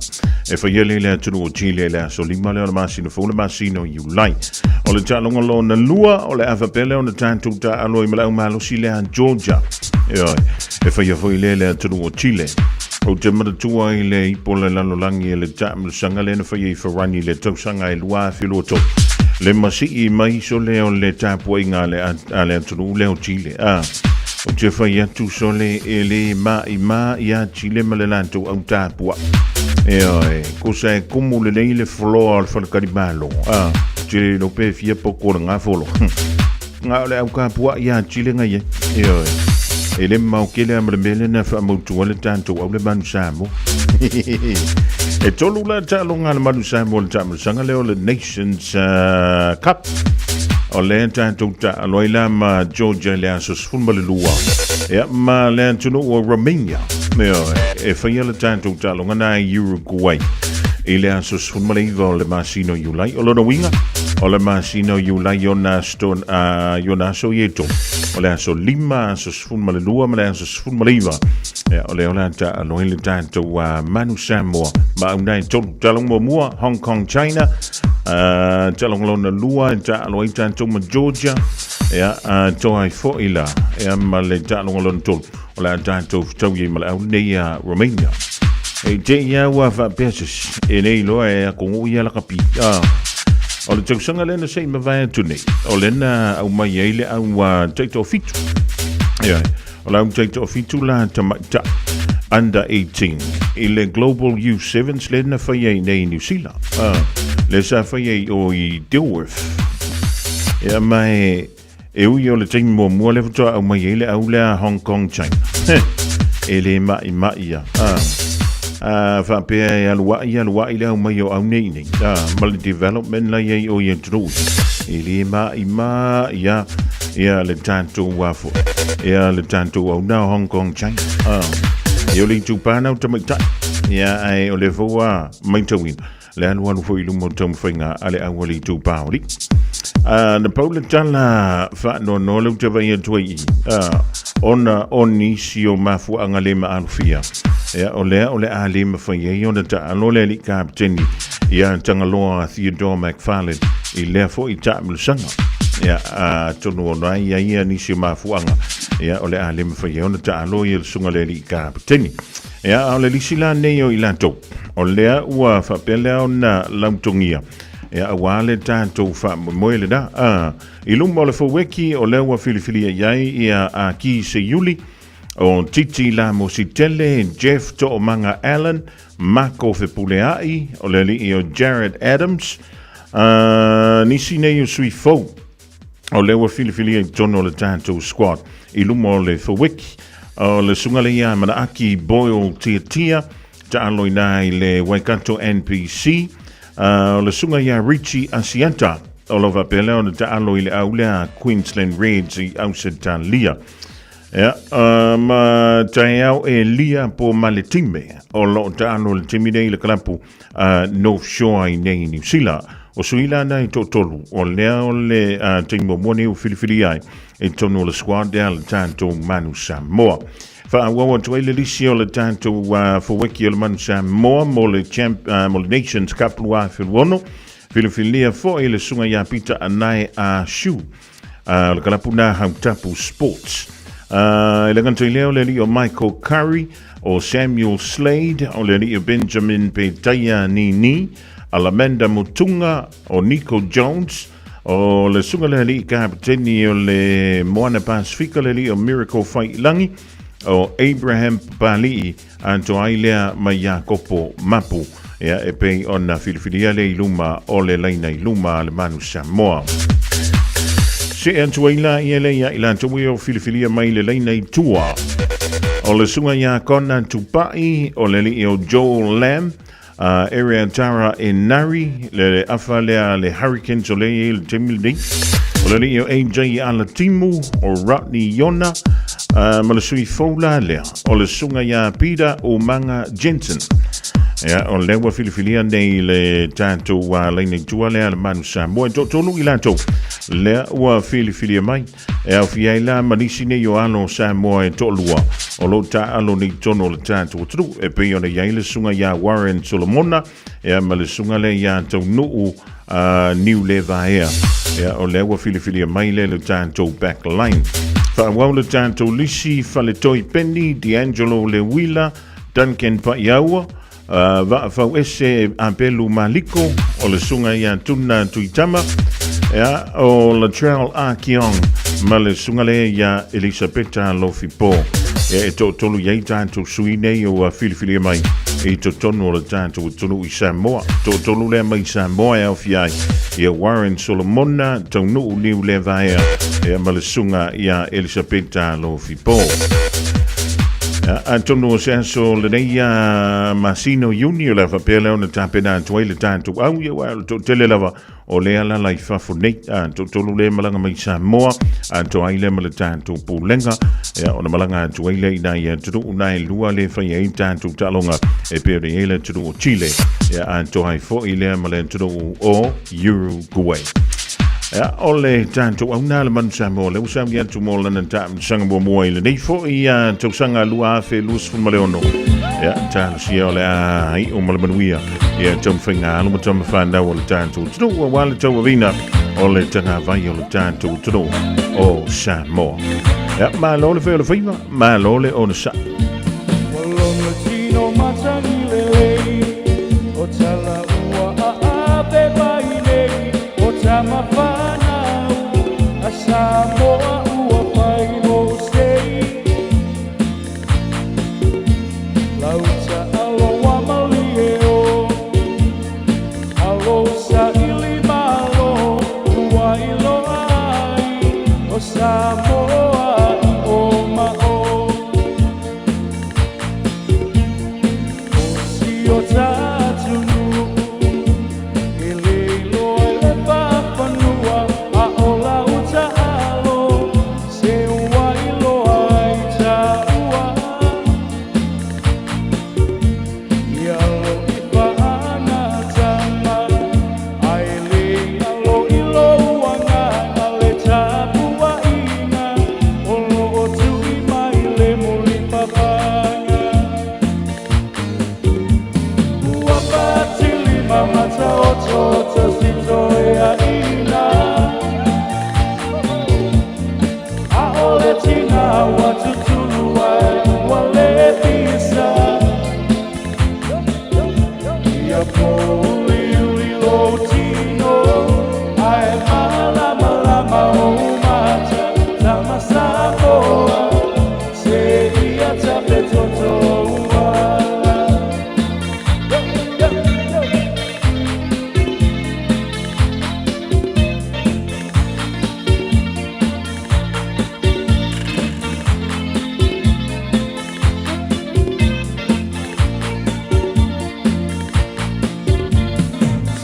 E faia lea i le atunuu o Chile i le aso 5 lea o le masina fou le masina o Iulai. O le taaloga lona lua o le a faapea lea ona tatou taaalo ai ma le au malosi lea Georgia. Ioe, e faia foi lea i le atunuu o Chile. Ou te manatua i le ipo o le lalolagi e le taamilosaga lea na faia i Farani i le tausaga e 2023. Le masii mai sole o le tapuaiga a le atunuu lea o Chile. A, ou te fai atu sole e le maima ia Chile ma le latou au tapuai. Ioe, kosa e kumu lelei le floor o le faletalimalo. A, te le iloa pe fia poko o le gafolo. Nga o le au tapuai ia Chile nga iai. Ioe, e le mamao tele lava ma le mea lea na faamautu ai le tatou au le Manu Samoa. E tolu la taaloga a le Manu Samoa i le taamilosaga lea o le Nations Cup. O lea tatou taalo ai la ma Georgia i le aso 12. Ia, ma le atunuu o Romania. Ioe, e faia le tatou taaloga na i Uruguay i le aso 19 o le masina o Iulai. O lona uiga, o le masina o Iulai ona aso, i ona aso ia e tolu. O le aso 5, aso 12 ma le aso 19. Ia, o lea o le a taalo ai le tatou Manu Samoa ma au na e tolu. Taaloga muamua, Hong Kong, China. Taaloga lona lua, e taalo ai tatou ma Georgia. Ia, toa ai foi la, ia ma le taaloga lona tolu. O le a tatou fetaui ai ma le au lenei a Romania. E te ia ua faapea se isi, e le iloa e akonuu ia lakapi. O le tausaga lea na se i mavae atu nei, o lea na aumai ai le au taitoafitu. Ia, o le au taitoafitu la tamaitai under 18 i le Global Youth Sevens lea na faia i nei i New Zealand. Lea sa faia i o i Dilworth. Ia, ma e, e ui o le taimi muamua lea faatoa aumai ai le au lea Hong Kong China. E le maimai ia. Faapea e aluai aluai le aumai o au nei nei. Ma le development la i ai o i atunuu. E le maimai ia ia le tatou afo. Ia le tatou au na Hong Kong China. E o le itupa na o tamaitai. Ia ae o le fua maitauina. Le alualu foi i luma o le taumafaiga a le au a le itupa o alii. Na pau le tala faanoanoa lea ou te vaai atu ai i i, ona o nisi o mafuaaga le maalofia, ia, o lea o le a le mafai ai ona taalo le alii kapeteni ia Tagaloa Theodore McFarlane i lea foi taamilosaga. Ia, atonu ona ai ia ia nisi o mafuaaga, ia, o le a le mafai ai ona taalo ia le susuga i le alii kapeteni. Ia, a o le lisi la nei o i latou, o lea ua faapea lea ona lautogia, ia, aua le tatou faamoemoe lena. I luma o le foueki, o lea ua filifilia i ai ia Aki Seiuli, o Titi Lamositele, Jeff To'omaga Allen, Mako Fepulea'i, o le alii o Jared Adams, nisi nei o sui fou, o lea ua filifilia i totonu o le tatou squad i luma o le foueki. O le susuga lea ia Manaaki Boyle Tiatia, taalo i ina i le Waikato NPC. O le susuga ia Richie Asiata, o lo o faapea lea ona taalo i le au lea Queensland Reds i Ausetalia. Ia, ma taeao Elia po Maletime, o lo o taalo i le taimi nei i le kalapu North Shore i nei i Niu Sila. O sui la na e toatolu, o lea o le taimi muamua nei ua filifilia ai i totonu o le squad lea le tatou Manu Samoa. Faaauau atu ai le lisi o le tatou foweki o le Manu Samoa mo le, champ, mo le Nations Cup 2026. Filifilia foi le susuga ia Pita Anae A Shu. O le kalapu na Hautapu Sports. E le gata i lea o le alii o Michael Curry, o Samuel Slade, o le alii o Benjamin Petaia Nini, Alamanda Mutunga, o Nico Jones, o le susuga le alii kapeteni o le Moana Pasifika, le alii o Miracle Faiilagi, o Abraham Papali'i, atoa ai lea mai Iakopo Mapu, ia e pei ona filifilia lea i luma o le laina i luma a le Manu Samoa. See atu ai la ia lea ia i latou e o filifilia mai le laina i tua. O le susuga ia Kona Tupai, o le alii o Joel Lamb, Ereatara Enari, le afa lea a le Hurricanes o lea e i ai le taimi lenei. O le alii o AJ Alatimu, o Rodney Iona, ma le sui fou la lea, o le susuga ia Peter Umaga Jensen. Ia, o lea ua filifilia nei le tatou laina i tua lea a le Manu Samoa. E toatolu i latou lea ua filifilia mai. E aofia ai la ma nisi nei o alo o Samoa e toalua o lo o taaalo nei i totonu o le tatou atunuu, e pei ona i ai le susuga ia Warren Solomona, ia ma le susuga lea ia Taunuu Niulevaea. Ia, o lea ua filifilia mai lea le tatou backline. Faaauau le tatou lisi, Faletoi Penny, D'Angelo Leuila, Duncan Paiaua, Vaafau Ese Apelu Maliko, o le susuga ia Tuna Tuitama, ia, o Latrell Akiong, ma le susuga lea ia Elisapeta Lofipo. Ia, e toatolu i ai tatou sui nei ua filifilia mai i totonu o le tatou atunuu i Samoa. Toatolu lea mai Samoa e aofia ai ia Warren Solomona, Taunuu Niulevaea, ia, ma le susuga ia Elisapeta Lofipo. Atonu o se aso lenei ia masina o Iuni o le a faapea lea ona tapena atu ai le tatou au ia aua o le toatele lava o lea lala i fafo nei. Toatolu lea malaga mai Samoa, atoa ai lea ma le tatou pulega, ia, ona malaga atu ai lea i nai atunuu na e lua le fai ai tatou taaloga e pei ona i ai le atunuu o Chile, ia, atoa ai foi lea ma le atunuu o Uruguay. Ia, o le tatou auna le Manu Samoa, lea ua sauni atu mo lana taamilosaga muamua i lenei foi tausaga 2026. Ia, talosia o le a iu ma le manuia ia taumafaiga alo ma tamafanau o le tatou atunuu aua le tauaveina o le tagavai o le tatou atunuu o Samoa. Ia, malo le fai o le faiva, malo le onosai. Ua logo tino matagi lelei, o tala ua aape mai nei, o tama whanau, a Samoa ua pai mo sei. Lauta alo wa malie o, alo sa ili malo, ua iloa ai, o Samoa i o ma o. O si o tātunu, e le iloa i le pāwhanua, a o lauta alo, se ua iloa ai tāua. Ia alo i whaanga tama, ai le alo i loua ngana le tāpua inga, o lo o tui mai le muli papanga. Ua patili mamata o toto si toe a ina, a o le tina ua tutulu ai ua le pisa. Ia pōuliuli lou tino, ae malamalama ou mata, tama Samoa, se ia tape toto uala.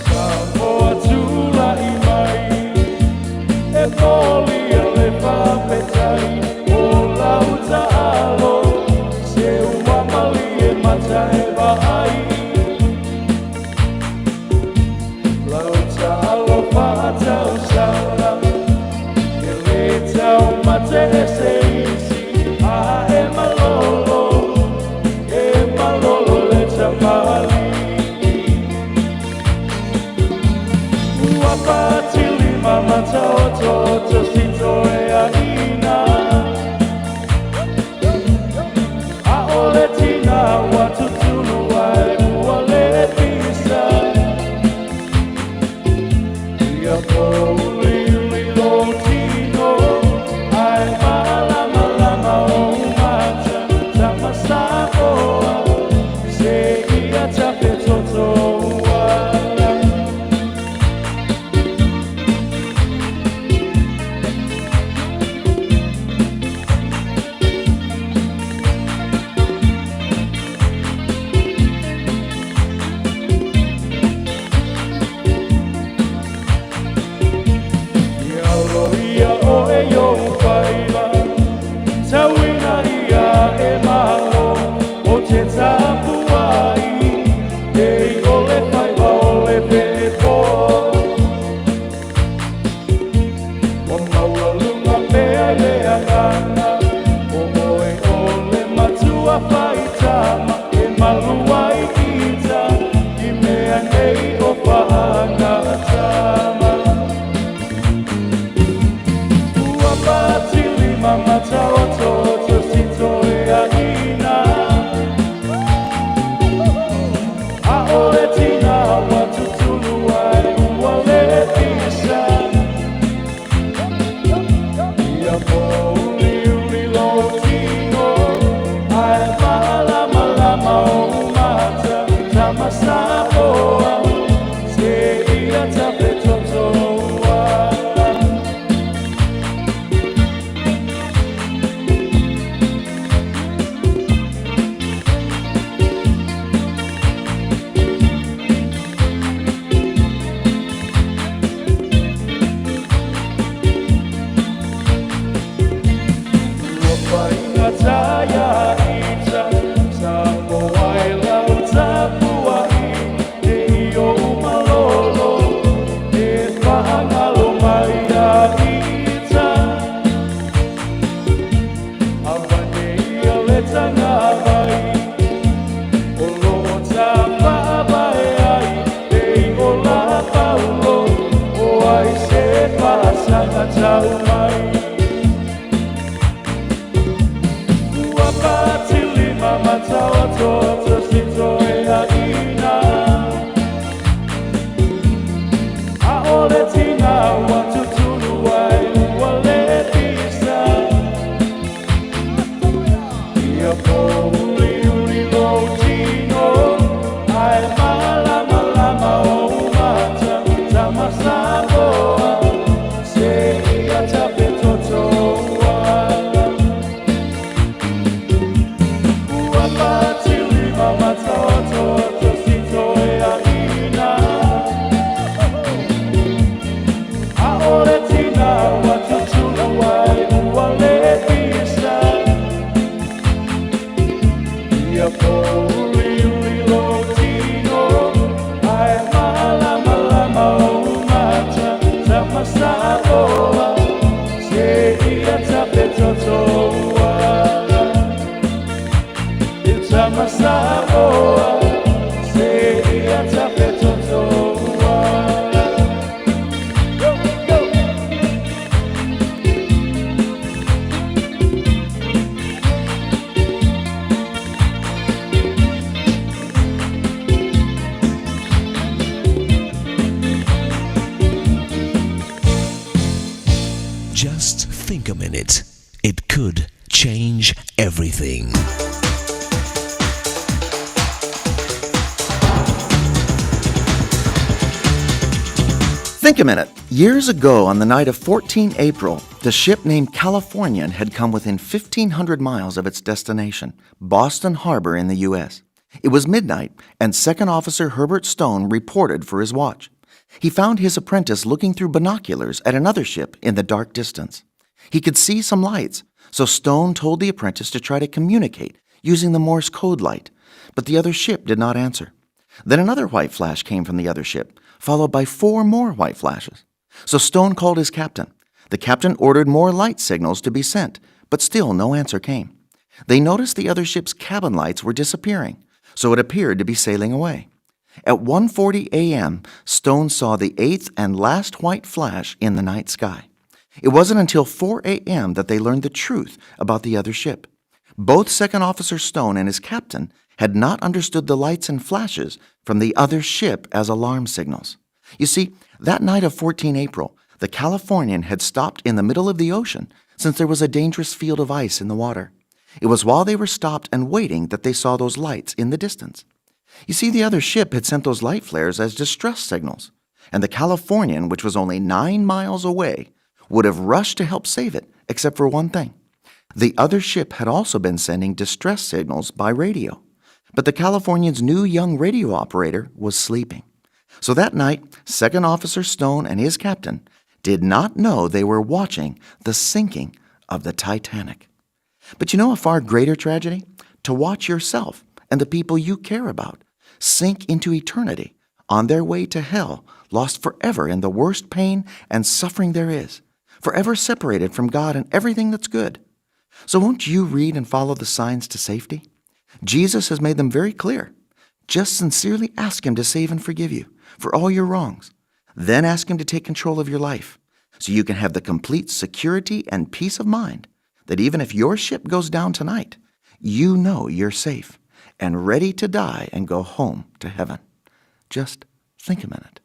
Samoa tula'i mai, e molia le faafetai, o lau taalo, se ua malie mata e vaai. Lau taalo faatausala, e le taumate e se isi, a e malolo, e malolo le tamalii. Ua patili mamata o toto si toe a ina, a o le tina ua tutulu ai ua le pisa. Ia pōuliuli lou tino, ae malamalama ou mata, tama Samoa, se ia tape toto uala. nei o whaangatama. Ua patili mamata o toto sito e aina. A ole tina wa tutulu ai ua le pisa. Ia po uli uli lo tino, ai malama lama o mata, tamasapoa, se ia tape totoa. Ua faigata ia ita, sa po ai lau tapuai, e i ou malolo, e whahangalo mai ia ita. Avane ia le tangavai, o loo tapaavae ai, e i o la paulo, o ai se paasanga tau mai. Ua patili mamata o toto sito e aina. A ole tina ua tutulu ai ua le pisa. Ia po uli uli lo tino, ai malama lama o mata, tamasapoa, se ia tape totoa. Ua patili mamata o toto sito e aina. A ole tina ua tutulu ai ua le pisa. Ia po uli uli lo tino, ai malama lama o mata, tamasapoa, se ia tape totoa. Tamasapoa, se ia tape totoa. Go, go! Just think a minute. It could change everything. Think a minute. Years ago, on the night of 14 April, the ship named Californian had come within 1,500 miles of its destination, Boston Harbor in the U.S. It was midnight, and Second Officer Herbert Stone reported for his watch. He found his apprentice looking through binoculars at another ship in the dark distance. He could see some lights, so Stone told the apprentice to try to communicate using the Morse code light, but the other ship did not answer. Then another white flash came from the other ship, followed by 4 more white flashes. So Stone called his captain. The captain ordered more light signals to be sent, but still no answer came. They noticed the other ship's cabin lights were disappearing, so it appeared to be sailing away. At 1:40 a.m., Stone saw the 8th and last white flash in the night sky. It wasn't until 4 a.m. that they learned the truth about the other ship. Both Second Officer Stone and his captain had not understood the lights and flashes from the other ship as alarm signals. You see, that night of 14 April, the Californian had stopped in the middle of the ocean since there was a dangerous field of ice in the water. It was while they were stopped and waiting that they saw those lights in the distance. You see, the other ship had sent those light flares as distress signals, and the Californian, which was only 9 miles away, would have rushed to help save it, except for one thing. The other ship had also been sending distress signals by radio, but the Californian's new young radio operator was sleeping. So that night, Second Officer Stone and his captain did not know they were watching the sinking of the Titanic. But you know a far greater tragedy? To watch yourself and the people you care about sink into eternity on their way to hell, lost forever in the worst pain and suffering there is, forever separated from God and everything that's good. So won't you read and follow the signs to safety? Jesus has made them very clear. Just sincerely ask Him to save and forgive you for all your wrongs. Then ask Him to take control of your life so you can have the complete security and peace of mind that even if your ship goes down tonight, you know you're safe and ready to die and go home to heaven. Just think a minute.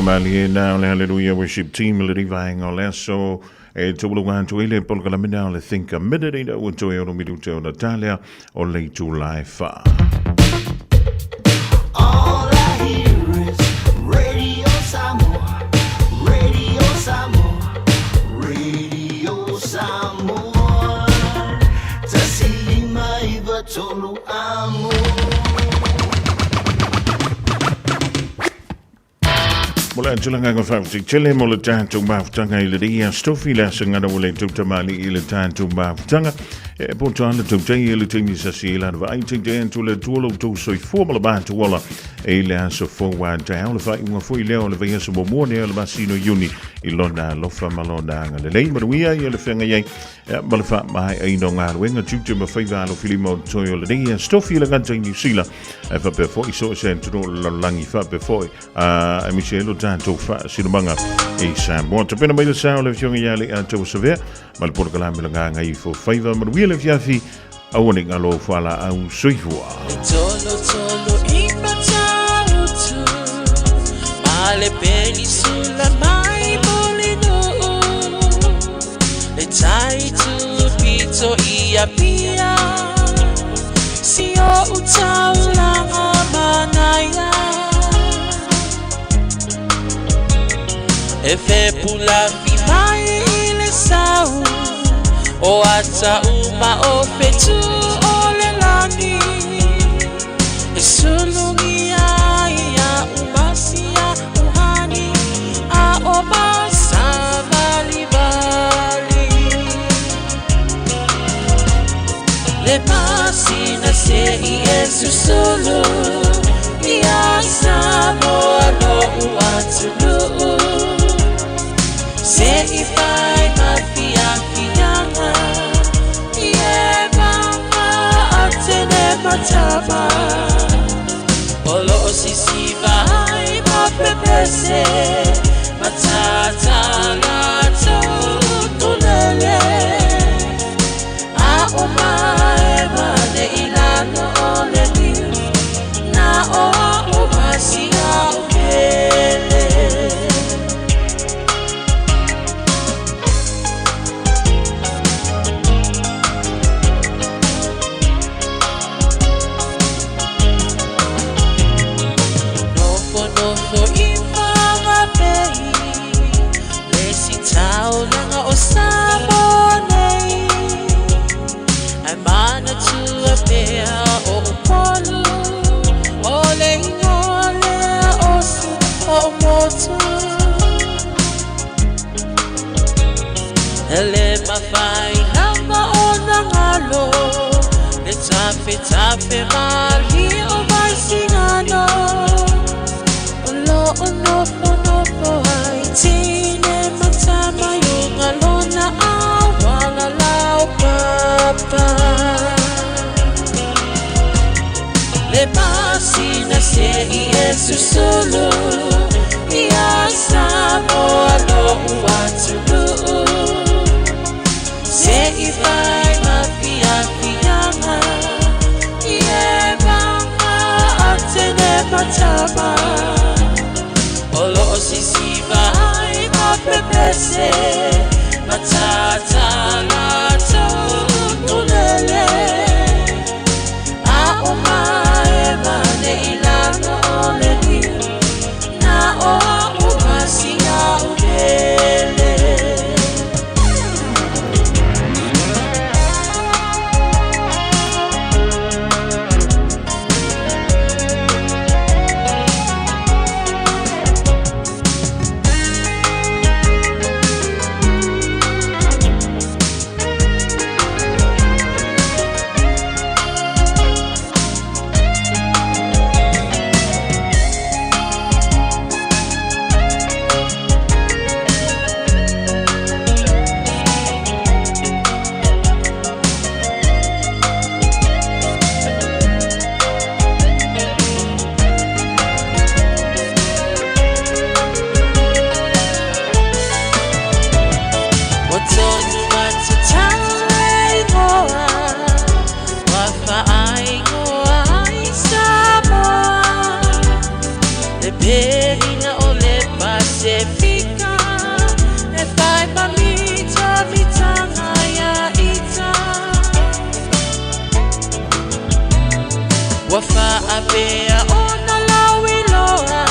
Malie na o le Hallelujah Worship Team le rivaenga o le aso e taualuga atu ai le polokalame o le Think a Minute ina ua toe ono minute ona talea o le itula e fa. All I hear is Radio Samoa, Radio Samoa, Radio Samoa. Tasi lima iva tolu amo. Mo le atulanga ko whawhiti tele mo le tātou mafutanga i le ria stofi le asangana o le tautamali i le tātou mafutanga. E poto ana tautai e le taimi sasi e lana vaai taitai atu le Atua lo outou soifua ma le matou ola e i le aso fou a taeao le faaiuga foi lea o le vaiaso muamua lea o le masina o Iuni i lona alofa ma lona agalelei. Manuia ia le feagai ai ma le faamaeaina o galuega tiute ma faiva alofilima o totoe o lenei aso tofi i le gata i Niu Sila ae faapea foi so o se atunuu o le lalolagi faapea foi aemaise ai lo tatou faasinomaga i Samoa. Tapena mai le sa o le Afioga ia Leiataua Savea ma le polokalame le Gagaifo Faiva. Manuia le afiafi, aua ne i galo au fualaau soifua. Tolo tolo i Matautu Ma le penisula mai Mulinuu Le tai tu pito i Apia Si o utaulanga manaia E fepulafi mai i le sau O ata uma o fetu o le lani E sulugia ia umasia uhani A o masavalivali Le masina se i e susulu Ia Samoa lo'u atunuu Se i fai ma fiafiaga I e maga atene matama O loo sisiva ai ma pepese Matata latou utulele A o mae mane i lalo o le niu Na o a o masia o pele. Nofo nofo i Whangape Le si taulaga o Samoa nei Ae manatua pea o Upolu O le ingoa lea o si ou motu E le mafai lava ona galo Le tafetafe malie o Vaisigano O lo o nofonofo ai tine ma tama i uga lona auala laupapa. Le masina se i e susulu ia Samoa lo'u atunuu Se i fai ma fiafiaga i e maga atene matama O loo sisiva ai ma pepese matata latou utulele A o mae mane i lalo o le niu Na o a umasia o pele. Ua tonu atu tau e ingoa, ua faaingoa ai Samoa. Le pelina o le Pasefika, e whai ma mita mitanga ia ita. Ua faapea ona lauiloa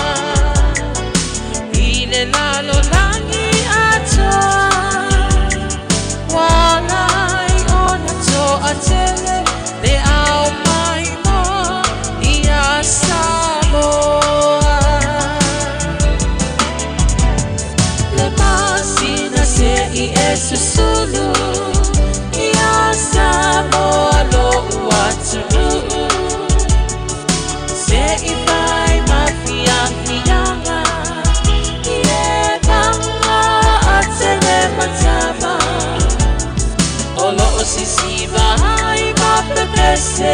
i le lalolagi atoa. Ua ala ai ona toatele le ao maimoa ia Samoa. Le masina se i e susulu ia Samoa. O loo sisiva ai mapepese.